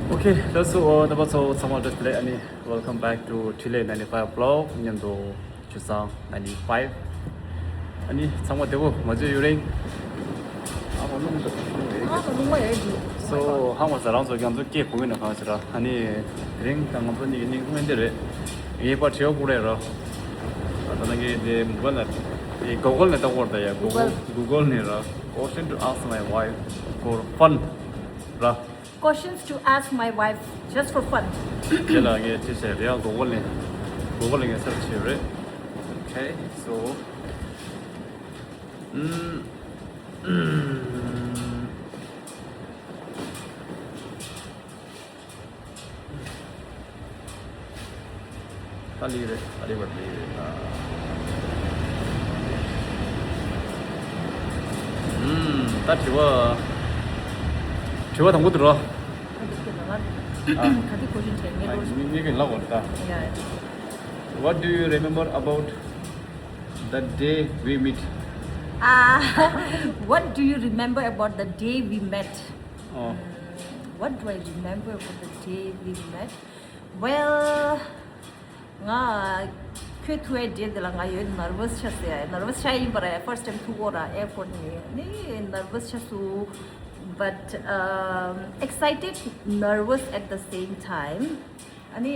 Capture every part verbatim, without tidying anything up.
Okay, that's all. ནང་པ་ཚོ་ཚང་མ་བཀྲ་ཤིས་བདེ་ལེགས། ཨ་ནི། Welcome back to Thriley ninety-five vlog མཉམ་དུ་ཆུ་བཟང་ninety-five། ཨ་ནི་ཚང་མ་བདེ་པོ་མ་བྱོས་ཡོད་རེད། ཨ་མ་རླུང་འདུག་རླུང་རེད། ཨ་མ་རླུང་མ་ཡོད་འདུག་སོ་ཧ་མ་ས་རང་ཚོ་རྒྱ་མཚོ་སྐད་གོ་གི་ན་གང་ཞིག་ར། ཨ་ནི་དེ་རིང་ད་ང་ཚོ་གཉིས་ཀྱི་སྙིང་དམན་འདི་རེད། ངའི་པ་དྲི་བ་བཀུར་རེད་ར། ད་ལྟ་ངས་དེ་མོ་བལ་ནས་དེ་གོ་གོལ་ནས་ལྟ་བར་ད་ཡ། གོ་གོལ། གོ་གོལ་ནས་ར། Question to ask my wife for fun ར། Questions to ask my wife just for fun. དེ་ལ་ངས་ཅི་བྱས་རེད་ཡ། གོ་གོལ་ནས་གོ་གོལ་ནས་ངས་སར་བྱས་རེད། Okay, so ཨུམ། ཨུམ། ད་ལི་རེད། ད་ལི་བར་ལི་རེད། ཨ། ཨུམ། ད་དྲི་བ། དྲི་བ་དང་པོ་དེ་རོ། ཨ། ག་དེ་question དྲིས་ངེས་ཨ། རོ། ངེས་ངེས་ཀྱི་ལབ་འོ་ད། Yeah. What do you remember about the day we meet? Ah, what do you remember about the day we met? ཨོ། What do I remember about the day we met? Well, ང་ཁྱོད་ཐུག་པའི་རྗེས་དེ་ལ་ང་ཡོད་ནར་ཝས་ཆགས་སོང་ཡ། ནར་ཝས་ཆགས་ཡིན་པ་རེད། First time ཐུག་གོ་ར། ཨེར་པོར་ཊི་ནས་ནི་ནར་ཝས་ཆགས་སོང་། But um, excited, nervous at the same time. ཨ་ནི་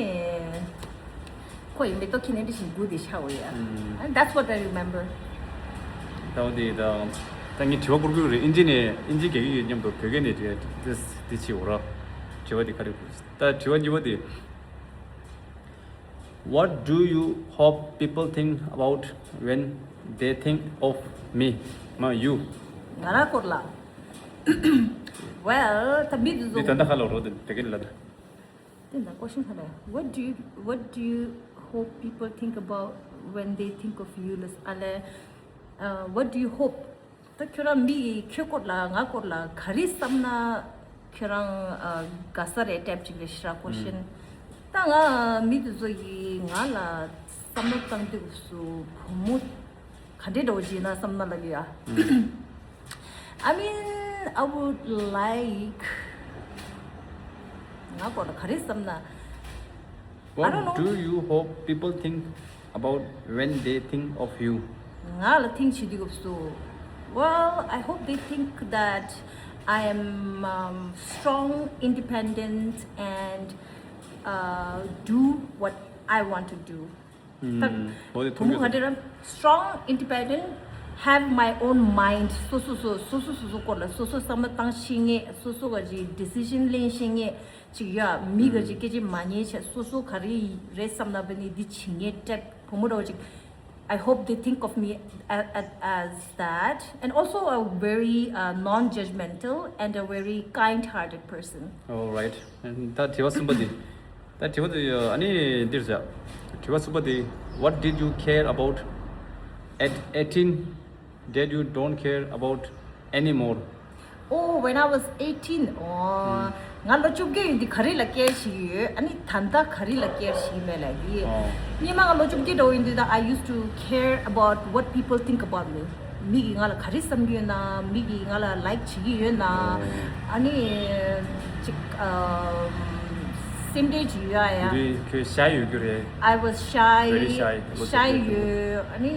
ཁོ་ཡི་མེ་ཏོག་ཁྱེར་ནས་འདི་བཞིན་སྒུག་བསྡད་ཤག་འོ་ཡ། ཨུམ། And that's what I remember. ད་འོ་དེ་ད་ད་ངས་དྲི་བ་བསྐུར་གྱི་ཡོད་རེད། ཨིན་ཇི་ནས་ཨིན་ཇི་རྒྱ་ཡིག་མཉམ་དུ་བོད་སྐད་ནས་དེ་དེ་དེ་བྱེད་འོ་ར། དྲི་བ་དེ་ག་རེ་བསྐུར། ད་དྲི་བ་གཉིས་པ་དེ། What do you hope people think about when they think of me? མ་you. ང་རང་སྐོར་ལ། Well, ད་མི་དེ་ཚོ། འདི་ད་ལྟ་ཁ་ལ་རོ་དེ་བོད་སྐད་ལ་ད། དེ་འདྲ་question ཁ་ལ། What do you, what do you hope people think about when they think of you? ལ་ཨ་ལེ། Uh, what do you hope? ད་ཁྱོད་རང་མི་ཡིས་ཁྱོད་སྐོར་ལ་ང་སྐོར་ལ་ག་རེ་བསམ་ན་ཁྱོད་རང་ཨ་དགའ་ས་རེད་type ཅིག་རེད་ཤག་ར་question། ད་ང་མི་དེ་ཚོ་ཡིས་ང་ལ་བསམ་བློ་བཏང་དུས་སུ་བུ་མོ་ག་འདྲའི་འདྲ་བོ་ཅིག་ཡིན་ན་བསམ་ན་ལབ་ཡ། I mean, I would like, ང་སྐོར་ལ་ག་རེ་བསམ་ན། I don't know. What do you hope people think about when they think of you? ང་ལ་think བྱེད་དུས་སྐབས་སུ། Well, I hope they think that I am um, strong, independent, and uh, do what I want to do. ད་ཨུམ། འོ་དེ་བུ་མཐོང་མོ་ག་རྒྱུ་འདྲ་ར། Strong, independent, have my own mind. སོ་སོ་སོ་སོ་སོ་སོ་སོ་སྐོར་ལ་སོ་སོ་བསམ་བློ་བཏང་ཤེས་མཁན། སོ་སོ་ག་ཅིག་decision ལེན་ཤེས་མཁན་ཅིག་ཡོད། མི་ག་ཅིག་སྐད་ཆ་མ་ཉན་བྱས་སོ་སོ་ག་རེ་རེད་བསམ་ན་བ་ནི་འདི་བྱེད་མཁན་type བུ་མོ་འདྲ་བོ་ཅིག I hope they think of me as, as, as that, and also a very uh, non-judgmental and a very kind-hearted person. All right. And ད་དྲི་བ་གསུམ་པ་འདི། ད་དྲི་བ་འདི་ཨ་ནི་འདིར་བྱ། དྲི་བ་གསུམ་པ་འདི། What did you care about at eighteen that you don't care about anymore? Oh, when I was eighteen, oh, ང་ལོ་བཅོ་བརྒྱད་ཡིན་དུས་ག་རེ་ལ་care བྱེད་ཀྱི་ཡོད། ཨ་ནི་ད་ལྟ་ག་རེ་ལ་care བྱེད་ཀྱི་མེད་ལབ་ཀྱི། ཨོ། སྔོན་མ་ང་ལོ་བཅོ་བརྒྱད་འདྲ་བོ་ཡིན་དུས་ད། I used to care about what people think about me. མི་གིས་ང་ལ་ག་རེ་བསམ་གྱི་ཡོད་ན། མི་གིས་ང་ལ་like བྱེད་ཀྱི་ཡོད་ན། ཨོ། ཨ་ནི་ཅིག་ཨམ། སེམས་ཁྲལ་ཅིག་ཡོད་ཡ། དེ་ཁྱོད་shy ཡོད་རྒྱུ་རེད། I was shy. Very shy. Shy ཡོད། ཨ་ནི།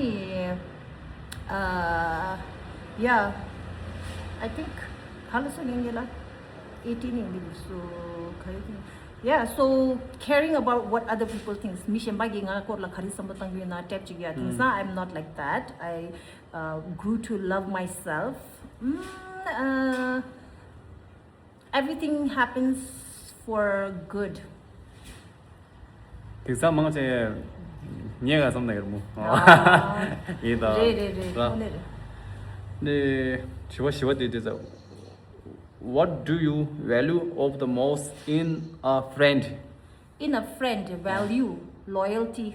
Uh, yeah, I think ག་ལ་སོ་ཡིན་གྱི་ལ། eighteen ཡིན་གྱི་སོ། ག་རེ་ཐིང་། Yeah, so caring about what other people thinks. མི་གཞན་པ་གིས་ང་སྐོར་ལ་ག་རེ་བསམ་བློ་བཏང་གི་ཡོད་ན་type ཅིག་ཡ། དེང་སང་I'm not like that. I uh, grew to love myself. Mm, uh, everything happens for good. དེང་སང་མང་ཆེ་ངས་ག་བསམ་ན་ཡོད་མོ། ཨ། ཡིན་ད། རེད་རེད་རེད། ར། དངོས་གནས་རེད། ནི་དྲི་བ་བཞི་པ་དེ་དེ་ཚ། What do you value of the most in a friend? In a friend, value, loyalty,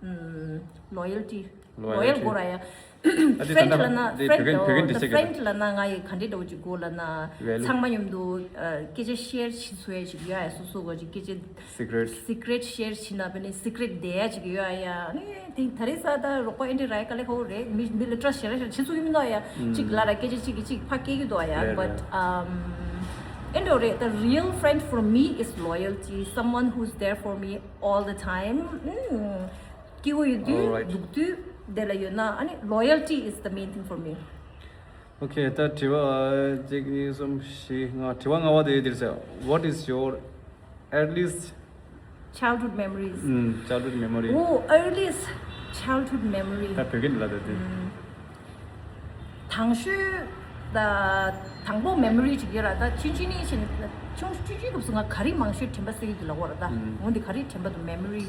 mm, loyalty. Loyalty. Loyal དགོས་ར་ཡ། ཨ་དེ་friend ད་ལ་ན་དེ་friend བོད་སྐད་བོད་སྐད་འདི་དོ། བཤད་གི། Friend ལ་ན་ང་ཡི་ག་འདྲེ་འདྲ་བོ་ཅིག་དགོས་ལ་ན། Value. ཚང་མ་མཉམ་དུ་ཨ་སྐད་ཆ་share བྱེད་ཚུལ་ཡ་ཅིག་ཡོད་ཡ། སོ་སོ་ག་ཅིག་སྐད་ཆ་secret. Secret share བྱེད་ན་བ་ནི་secret བསྡད་ཡ་ཅིག་ཡོད་ཡ། ཨ་ནི་དེ་ད་རེས་ས་ད་རོགས་པ་ཨེ་འདྲེ་ར་ཡ་དཀའ་ལས་ཁག་པོ་རེད། མི་མི་ལ་trust share བྱེད་ཚུལ་གི་མི་འདུག་ཡ། གཅིག་ལ་ར་སྐད་ཆ་གཅིག་གིས་གཅིག་ཕར་སྐྱེལ་གི་འདུག་ཡ། རེད། But རེད། Um, ཨེ་འགྲོ་རེད། The real friend for me is loyalty, someone who's there for me all the time. ཨུམ། སྐྱིད་པོ་ཡོད་དུས། Alright. སྡུག་དུས་དེ་ལ་ཡོད་ན། ཨ་ནི་loyalty is the main thing for me. Okay, ད་དྲི་བ་གཅིག་གཉིས་གསུམ་བཞི་ལྔ། དྲི་བ་ལྔ་པ་དེ་འདིར་ཟེར། What is your earliest childhood memories? ཨུམ། Childhood memory. Oh, earliest childhood memory. ད་བོད་སྐད་ལ་ད་དེ། ཨུམ། དང་ཤོས་ད་དང་པོ་མེ་མོ་རི་ཅིག་ཡོད་ར། ད་ཆུང་ཆུང་ནས་བྱས་ནས། ཆུང་ཆུང་ཆུང་སྐབས་སུ་ང་ག་རེ་མང་ཤོས་དྲན་པ་གསོ་གི་འདུག་ལབ་དགོས་ར་ད། ཨུམ། འོ་འདི་ག་རེ་དྲན་པ་འདུག་མེ་མོ་རི།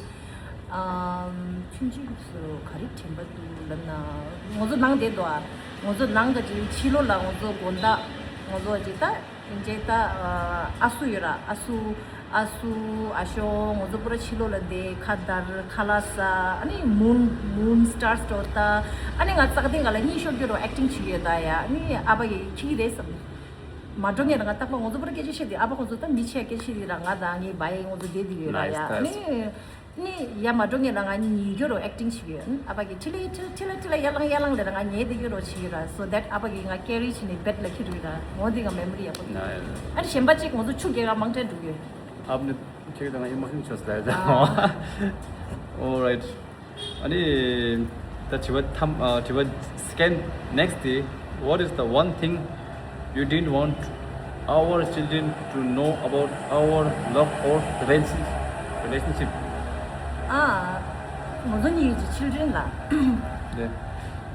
ཨམ། ཆུང་ཆུང་སྐབས་སུ་ག་རེ་དྲན་པ་འདུག་ལབ་ན། ང་ཚོ་ནང་བསྡད་འདུག་ཨ། ང་ཚོ་ནང་ག་ཅིག་ཕྱི་ལོགས་ལ་ང་ཚོ་དགོང་དག་ང་ཚོ་ཅིག་ད། ཡིན་གཅིག་ད། ཨ་སུ་ཡོད་ར། ཨ་སུ། ཨ་སུ། ཨ་ཞོ། ང་ཚོ་པུ་ར་ཕྱི་ལོགས་ལ་བསྡད། ཁ་བརྡར། ཁ་ལག་ཟ། ཨ་ནི་moon moon stars འགྲོ་ད། ཨ་ནི་ང་རྩེད་ཐང་སྒང་ལ་གཉིད་ཤོར་རྒྱུ་རོ་acting བྱེད་ཀྱི་ཡོད་ད་ཡ། ཨ་ནི་ཨ་ཕ་གིས་འཁྱེར་གྱི་རེད་བསམ། མ་འགྲོ་ངེས་ལ་ང་རྟག་པར་ང་ཚོ་པུ་ར་སྐད་ཆ་བཤད་དུས། ཨ་ཕ་ཁོང་ཚོ་ད་མི་ཆེ་སྐད་ཆ་བཤད་དུས་ར། ང་དང་ངའི་བའི་ང་ཚོ་བསྡད་དུས་ཡོད་ར་ཡ། Nice, ཨ nice. ནི། ནི་ཡ་མ་འགྲོ་ངེས་ལ་ང་ཉལ་རྒྱུ་རོ་acting བྱེད་ཀྱི་ཡོད། ཨ་ཕ་གིས་ཁྲིད་ལེ་ཁྲིད་ལེ་ཁྲིད་ལེ་ཁྲིད་ལེ་ཡར་ལངས་ཡར་ལངས་ལབ་ར། ང་ཉལ་བསྡད་ཀྱི་རོ་བྱེད་ཀྱི་ར། So that ཨ་ཕ་གིས་ང་carry བྱས་ནས་bed ལ་འཁྱེར་འགྲོ་གི་ར། འོ་འདི་ང་མེ་མོ་རི་ཡག་པོ་འདུག Nice. ཨ་ནི་གཞན་པ་གཅིག་ང་ཚོ་ཆུ་རྐྱལ་ག་མང་དྲགས་འགྲོ་གི་ཡོད། आपने ठीक था ना, emotion चोस लाया था। Alright. अनि ད་དྲི་བ་ཐམ། ཨ། དྲི་བ་second, next day, what is the one thing you didn't want our children to know about our love or relationship? Relationship. ཨ། ང་ཚོ་གཉིས་ཀྱི་children ལ། Yeah.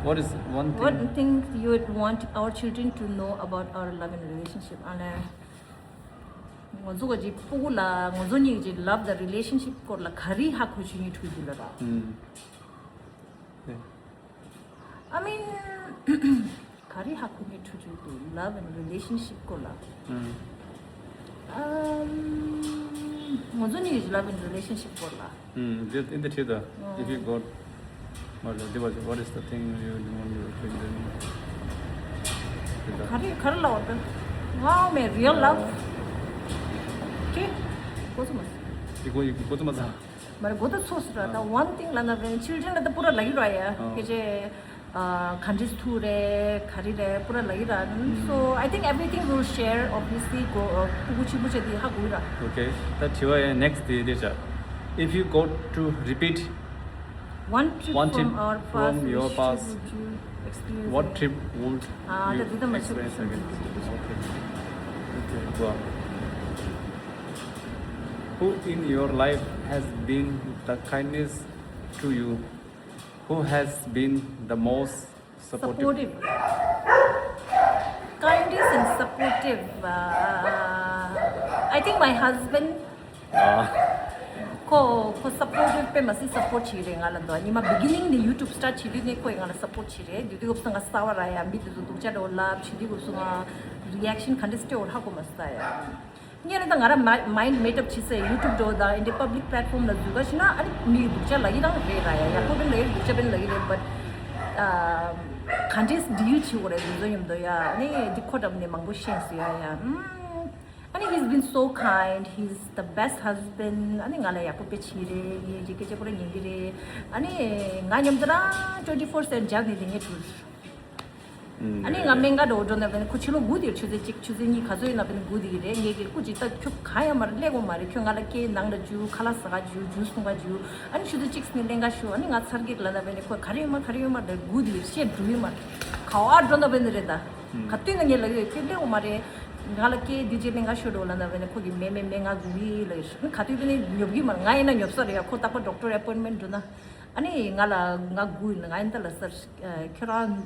What is one thing? One thing you would want our children to know about our love and relationship? ཨ་ནི། ང་ཚོ་ག་ཅིག་སྤུ་གུ་ལ་ང་ཚོ་གཉིས་ཀྱི་love དང་relationship སྐོར་ལ་ག་རེ་ཧ་གོ་ཆོད་ཉེ་ཕྲུ་གུ་ལ་ར། ཨུམ། ཨེ། I mean ག་རེ་ཧ་གོ་ཉེ་ཕྲུ་གུ་འདུག love and relationship སྐོར་ལ། ཨུམ། ཨམ། ང་ཚོ་གཉིས་ཀྱི་love and relationship སྐོར་ལ། ཨུམ། འདི་འདི་འདི་བྲིས་དང་། If you got མ་རེད། འདི་བ། What is the thing you want your children to know? ག་རེ་ག་རེ་ལབ་པ་དང་། Wow, my real love. Okay. གོ་ཚོད་མ་སོང་། འདི་གོ་ཡི་གོ་ཚོད་མ་སོང་། མ་རེད། གོ་ད་ཚོད་སོང་ར། ད་one thing ལབ་ན་བན་children ལ་ད་པུ་ར་ལབ་ཀྱི་ར་ཡ། ཨ། སྐད་ཆ། ཨ། ག་འདྲས་ཐུག་རེད། ག་རེ་རེད། པུ་ར་ལབ་ཀྱི་ར། So I think everything will share, obviously. གོ། ཨ། སྤུ་གུ་ཆེན་པོ་བྱས་དེ་ཧ་གོ་གི་ར། Okay. ད་དྲི་བ་ཡ་next དེ་དེ་བྱ། If you got to repeat one trip one trip from our past, from your past, which trip would you experience? What trip would you experience again? ཨ། ད་དེ་ད་མ་བྱེད། Okay. Okay, go on. Who in your life has been the kindest to you? Who has been the most supportive? Supportive. Kindest and supportive. Uh, I think my husband. ཨ། ཁོ་ཁོ་supportive དཔེ་མ་སྲིད་support བྱེད་རེད་ང་ལ། འདུག་ཉི་མ་beginning ནས་YouTube start བྱེད་དུས་ནས་ཁོས་ང་ལ་support བྱེད་རེད། དེ་དུས་སྐབས་སུ་ང་གསར་པ་ར་ཡ། མི་དེ་ཚོ་སྡུག་ཅག་འདྲ་བོ་ལབ་བྱེད་དུས་སྐབས་སུ་ང་reaction ག་འདྲ་སྤྲད་དགོས་ཧ་གོ་མ་སོང་ཡ། ངས་ནི་ད་ང་རང་མ་mind made up བྱེད་ས། YouTube འདྲ་བོ་དང་འདི་public platform ལ་འཛུལ་ག་ཤི་ན། ཨ་ནི་མི་སྡུག་ཅག་ལབ་ཀྱི་རང་རེད་ར་ཡ། ཡག་པོ་དཔེ་ལབ་ཀྱི་རེད། སྡུག་ཅག་དཔེ་ལབ་ཀྱི་རེད། But ཨ། ག་འདྲས་deal བྱེད་དགོས་རེད་འདུག་ཚོ་མཉམ་དུ་ཡ། ཨ་ནི་འདི་ཁོ་འདྲ་པོ་ནས་མང་པོ་ཤེས་སོང་ཡ་ཡ། ཨུམ། ཨ་ནི་he's been so kind, he's the best husband. ཨ་ནི་ང་ལ་ཡག་པོ་དཔེ་བྱེད་རེད། ངའི་ཅིག་སྐད་ཆ་པུ་ར་ཉན་གྱི་རེད། ཨ་ནི་ང་མཉམ་དུ་རང་twenty four seven འཇགས་ནས་དེ་ངས་བྲུས། ཨ་ནི་ང་སྨན་ཁང་འགྲོ་འགྲོ་ན་བས་ནི་ཁོ་ཕྱི་ལོགས་སྒུག་དེར་ཆུ་ཚོད་གཅིག་ཆུ་ཚོད་གཉིས་ག་ཚོད་ཡིན་ན་བས་ནི་སྒུག་དེ་གི་རེད། ངས་ཀྱི་སྐུ་ཅིག་ད་ཁྱོད་གང་ཡང་མ་རེད། སླེབས་དགོས་མ་རེད། ཁྱོད་ང་ལ་སྐད་ནང་ལ་འཇུ། ཁ་ལག་ཟ་ག་འཇུ། juice འཐུང་ག་འཇུ། ཨ་ནི་ཆུ་ཚོད་གཅིག་ནས་ལེན་ག་ཤོག་ཨ་ནི་ང་ཚར་གི་ལབ་ན་བས་ནི་ཁོ་ག་རེ་ཡོད་མ་ག་རེ་ཡོད་མ་རེད། སྒུག་དེ་གི་བཤད་འགྲོ་ཡོད་མ་རེད། ག་བ་འགྲོ་ན་བས་ནི་རེད་ད། ག་དུས་ན་ངས་ལབ་ཡོད། ཁྱོད་སླེབས་དགོས་མ་རེད། ང་ལ་སྐད་དེ་ཅིག་ལེན་ག་ཤོག་འགྲོ་ལབ་ན་བས་ནི་ཁོ་གི་མེད་མེད་མེད། ང་སྒུག་གི་ལབ་ཡོད། ཨ་ནི་ག་དུས་བས་ནི་ཉོབ་གི་མ་རེད། ང་ཡིན་ན་ཉོབ་ས་རེད་ཡ། ཁོ་རྟག་པར་doctor appointment འགྲོ་ན། ཨ་ནི་ང་ལ་ང་སྒུག་ཡིན། ང་ཡིན་ད་ལ་སར་ཁྱོད་རང་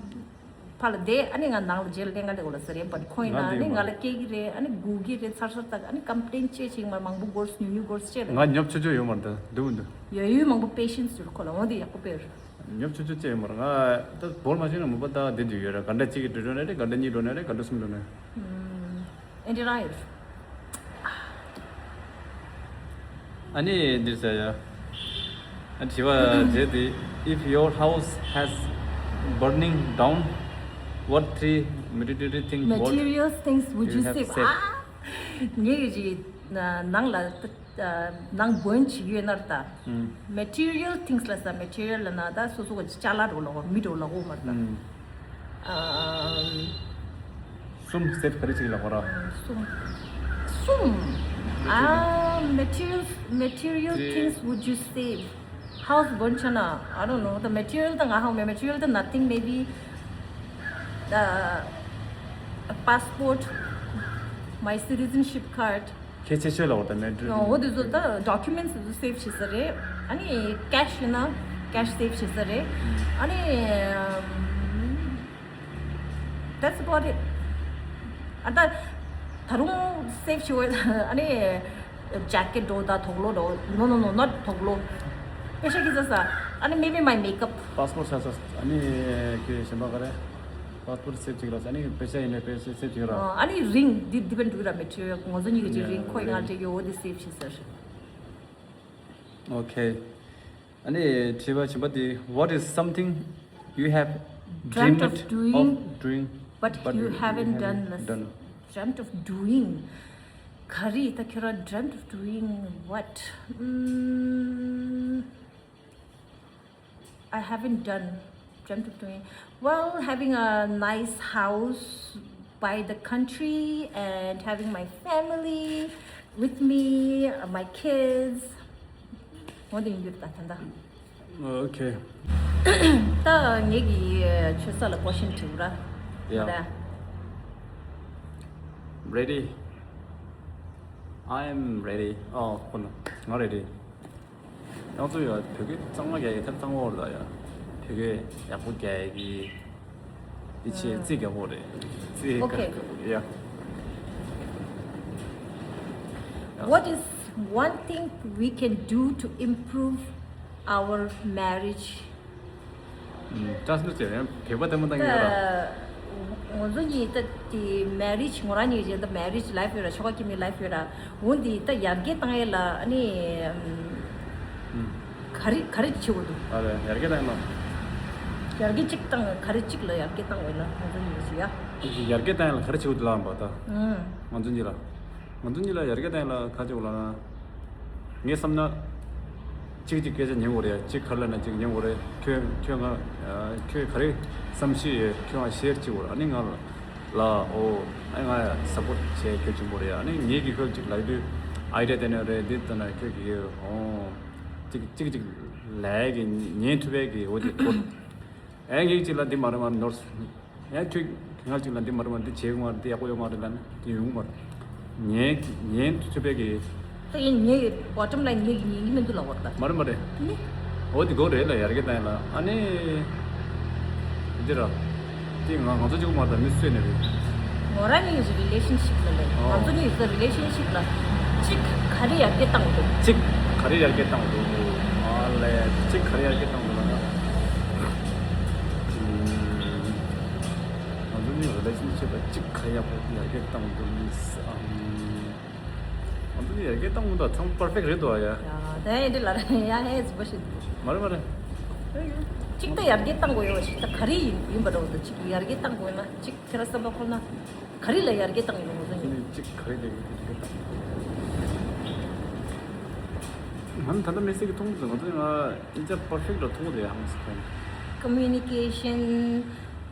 ཕར་ལ་བསྡད། ཨ་ནི་ང་ནང་ལ་རྗེས་ལ་ལེན་ག་སླེབས་དགོས་ལ་ཟེར་ཡིན་པ། ཁོ་ཡིན་ན་ང་ཨ་ནི་འདི་ང་ལ་སྐད་གི་རེད། ཨ་ནི་སྒུག་གི་རེད། ཚར་ཚར་ད་ཨ་ནི་complain བྱེད་ཅིག་མ་མང་པོ་སྒོར་ཉུང་ཉུང་སྒོར་བྱེད་ལ། ང་ཉོབ་ཆོག་ཆོག་ཡོད་མ་རེད། ད་འདུག་འདུག་ཡོད་ཡོད་མང་པོ་patience ཡོད་ཁོ་ལ། འོ་འདི་ཡག་པོ་དཔེ་རེད། ཉོབ་ཆོག་ཆོག་ཅེས་ཡོད་མ་རེད། ང་ད་བོར་མ་ཤེས་ན་མོ་པ་ད་འདི་འདི་ཡོད་རེད། ག་འདྲ་གཅིག་གི་འགྲོ་འགྲོ་ནས་རེད། ག་འདྲ་གཉིས་འགྲོ་ནས་རེད། ག་འདྲ་གསུམ་འགྲོ་ནས། ཨེ་འདྲ་རང་ཡོད། ཨ་ནི་འདིར་ཟེར་ཡ། ཨ་དྲི་བ་བརྗེད་དེ། If your house has burning down, what three material things would material things would you you have save? Saved? ཨ། ངའི་ཡུལ་གྱི་ནང་ལ་ནང་སྦོན་བྱེད་ཡོད་ནར་ད། ཨུམ། Material things ལ་ས། material ལ་ན་ད་སོ་སོ་གི་ཅ་ལག་འགྲོ་ལ་འོ། མི་འགྲོ་ལ་འོ་མར་ད། ཨུམ། ཨ། གསུམ་སེབ་ག་རེ་བྱེད་ལ་གོ་ར། གསུམ། Hmm. Ah, material material things would you save? House bonchana, I don't know. The material thing, I have material thing, nothing, maybe the a passport, my citizenship card. ཁྱད་ཆེ་ཤོས་ལ་འོ་ད་མེད་འགྲོ། འོ་དེ་ཚོ་ད་documents དེ་ཚོ་save བྱེད་ས་རེད། ཨ་ནི་cash ཡིན་ན་cash save བྱེད་ས་རེད། ཨ་ནི that's about it. ཨ་ད་ད་རུང་save བྱེད་འོས། ཨ་ནི་jacket འགྲོ་ད་དུག་ལོག་འགྲོ། No, no, no, not དུག་ལོག་པེ་ཤ་ཁྱི་ཚ་ས། ཨ་ནི་maybe my makeup. passport ས་ས་ཨ་ནི་ཁྱོད་གཞན་པ་ག་རེ། passport save བྱེད་ཀྱི་ར། ཨ་ནི་པེ་ཤ་ཡིན་ན་པེ་ཤ་save བྱེད་ཀྱི་ར། ཨ་ནི་ring འདི་འདི་བན་འགྲུག་ར། material ང་ཚོ་གཉིས་ཀྱི་ཅིག་ring ཁོ་ཡི་ང་སྤྲད་ཀྱི་འོ་འདི་save བྱེད་ས་རེད། Okay. ཨ་ནི་དྲི་བ་བྱིན་པ་དེ། What is something you have Dreamt dreamed of doing, of doing but you haven't done. Dreamt of doing. ག་རེ་ད་ཁྱོད་རང་dreamt of doing what? Mm, I haven't done. Dreamt of doing, well, having a nice house by the country and having my family with me, uh, my kids. འོ་དེ་ཡིན་རྒྱུ་རེད་ད་ད་ད། Okay. ད་ངེད་ཀྱིས་ཆོས་ས་ལ་question དྲིས་ར། Yeah. Ready. I am ready. ཨོ་ཁོ་ན་ང་ready. ཡང་ཚོ་ཡ་བོད་སྐད་གཙང་མ་རྒྱག་གི་ཐབས་གཙང་བོ་རེད་ད་ཡ། བོད་སྐད་ཡག་པོ་རྒྱག་གི། འདི་ཆེ་རྩིས་རྒྱག་པོ་རེད། རྩིས་Okay. རྒྱག་པོ་རེད་ཡ། What is one thing we can do to improve our marriage? ཅག་སུ་ཅེ་རེན་བེ་བ་དེ་མོ་དང་ཡོད་ར། ང་ཚོ་གཉིས་ད་དེ་marriage ངོ་རང་གཉིས་རེད་ད། marriage life ཡོད་ར། ཆོ་ག་ཁྱིམ་མི་life ཡོད་ར། འོ་འདི་ད་ཡར་རྒྱས་བཏང་ཡས་ལ་ཨ་ནི་ག་རེ་ག་རེ་བྱེད་དགོས་འདུག་ཨ་རེ་ཡར་རྒྱས་བཏང་ཡས་ལ། ཡར་རྒྱས་གཅིག་བཏང་ག་རེ་གཅིག་ལ་ཡར་རྒྱས་བཏང་དགོས་ན་ང་ཚོ་གཉིས་ཀྱིས་ཡ། ཡར་རྒྱས་བཏང་ཡས་ལ་ག་རེ་བྱེད་དགོས་འདུག་ལབ་པ་ད། ང་ཚོ་གཉིས་ལ། ང་ཚོ་གཉིས་ལ་ཡར་རྒྱས་བཏང་ཡས་ལ་ག་རེ་བྱེད་དགོས་ལབ་ན། ངས་བསམ་ན། གཅིག་གཅིག་སྐད་ཆ་ཉན་དགོས་རེད། གཅིག་ག་རེ་ལབ་ན་གཅིག་ཉན་དགོས་རེད། ཁྱོད་ཁྱོད་ང་ཁྱོད་ག་རེ་བསམ་ཤེས་ཡོད་ཁྱོད་ང་share བྱེད་དགོས་རེད། ཨ་ནི་ང་ལ་ཨོ་ཨ་ང་support བྱས་ཁྱོད་བྱུང་དགོས་རེད། ཨ་ནི་ངེད་ཀྱིས་ཁྱོད་གཅིག་ལབ་དུས་idea དེ་ནས་རེད། འདི་ལྟ་ན་ཁྱོད་ཀྱིས་ཨོ་གཅིག་གཅིག་གཅིག་ལབ་ཀྱི་ཉན་ཐུབ་པའི་གི་འོ་དེ་ཁོ། ཨེ་ངེད་གཅིག་ལ་འདི་མ་རེད་མ་ནོར། ཡང་ཁྱོད་ང་གཅིག་ལ་འདི་མ་རེད་མ་འདི་བྱེད་ཡོང་བ་འདི་ཡག་པོ་ཡོད་མ་རེད་ལབ་ན་འདི་ཡོང་མ་རེད། ཉན་ཉན་ཐུབ་པའི་གི། ད་ཡིན་ངའི་bottom line ངའི་ཉན་གི་མི་འདུག་ལབ་པ་རེད་ད། མ་རེད་མ་རེད། ནི། འོ་འདི་གོ་རེད་ལ་ཡར་རྒྱས་བཏང་ཡས་ལ་ཨ་ནི། འདི་ར། འདི་ང་ང་ཚོ་གཅིག་པུ་མ་རེད་ད་མི་སུ་ཡིན་ནའི་རེད། ངོ་རང་གཉིས་ཀྱི་relationship ལ་ལས་ང་ཚོ་གཉིས་ཀྱི་relationship ལ་གཅིག་ག་རེ་ཡར་རྒྱས་བཏང་འདུག་གཅིག་ག་རེ་ཡར་རྒྱས་བཏང་འདུག་ཨ་ལས་གཅིག་ག་རེ་ཡར་རྒྱས་བཏང་འདུག་ལབ་ན། ང་ཚོ་གཉིས་relationship ལ་གཅིག་ག་ཡག་པོ་ཡར་རྒྱས་བཏང་འདུག་མིན་ཨམ། ང་ཚོ་གཉིས་ཡར་རྒྱས་བཏང་འདུག་ད་ཚང་perfect རེད་དོ་ཡ། ཡ་ད་ཡིན་འདི་ལ་ར་ཡ་ཧེ་ཟི་བ་ཞིག་འདུག་མ་རེད་མ་རེད། གཅིག་ད་ཡར་རྒྱས་བཏང་དགོས་ཡོད་ཞིག་ད་ག་རེ་ཡིན་ཡིན་པ་འདྲ་བོ་འདུག་གཅིག་ཡར་རྒྱས་བཏང་དགོས་ན་གཅིག་ཁྱེད་ར་བསམ་པ་ཁོ་ན་ག་རེ་ལ་ཡར་རྒྱས་བཏང་ཡོད་ང་ཚོ་གཉིས། གཅིག་ག་རེ་ལ་ཡར་རྒྱས་བཏང་། ང་ད་ལྟ་མི་སེར་གྱི་མཐོང་གི་ང་ཚོ་ང་ཨིན་ཅག་perfect ར་མཐོང་གི་རེད་ཧང་སི་ཁོང་། Communication,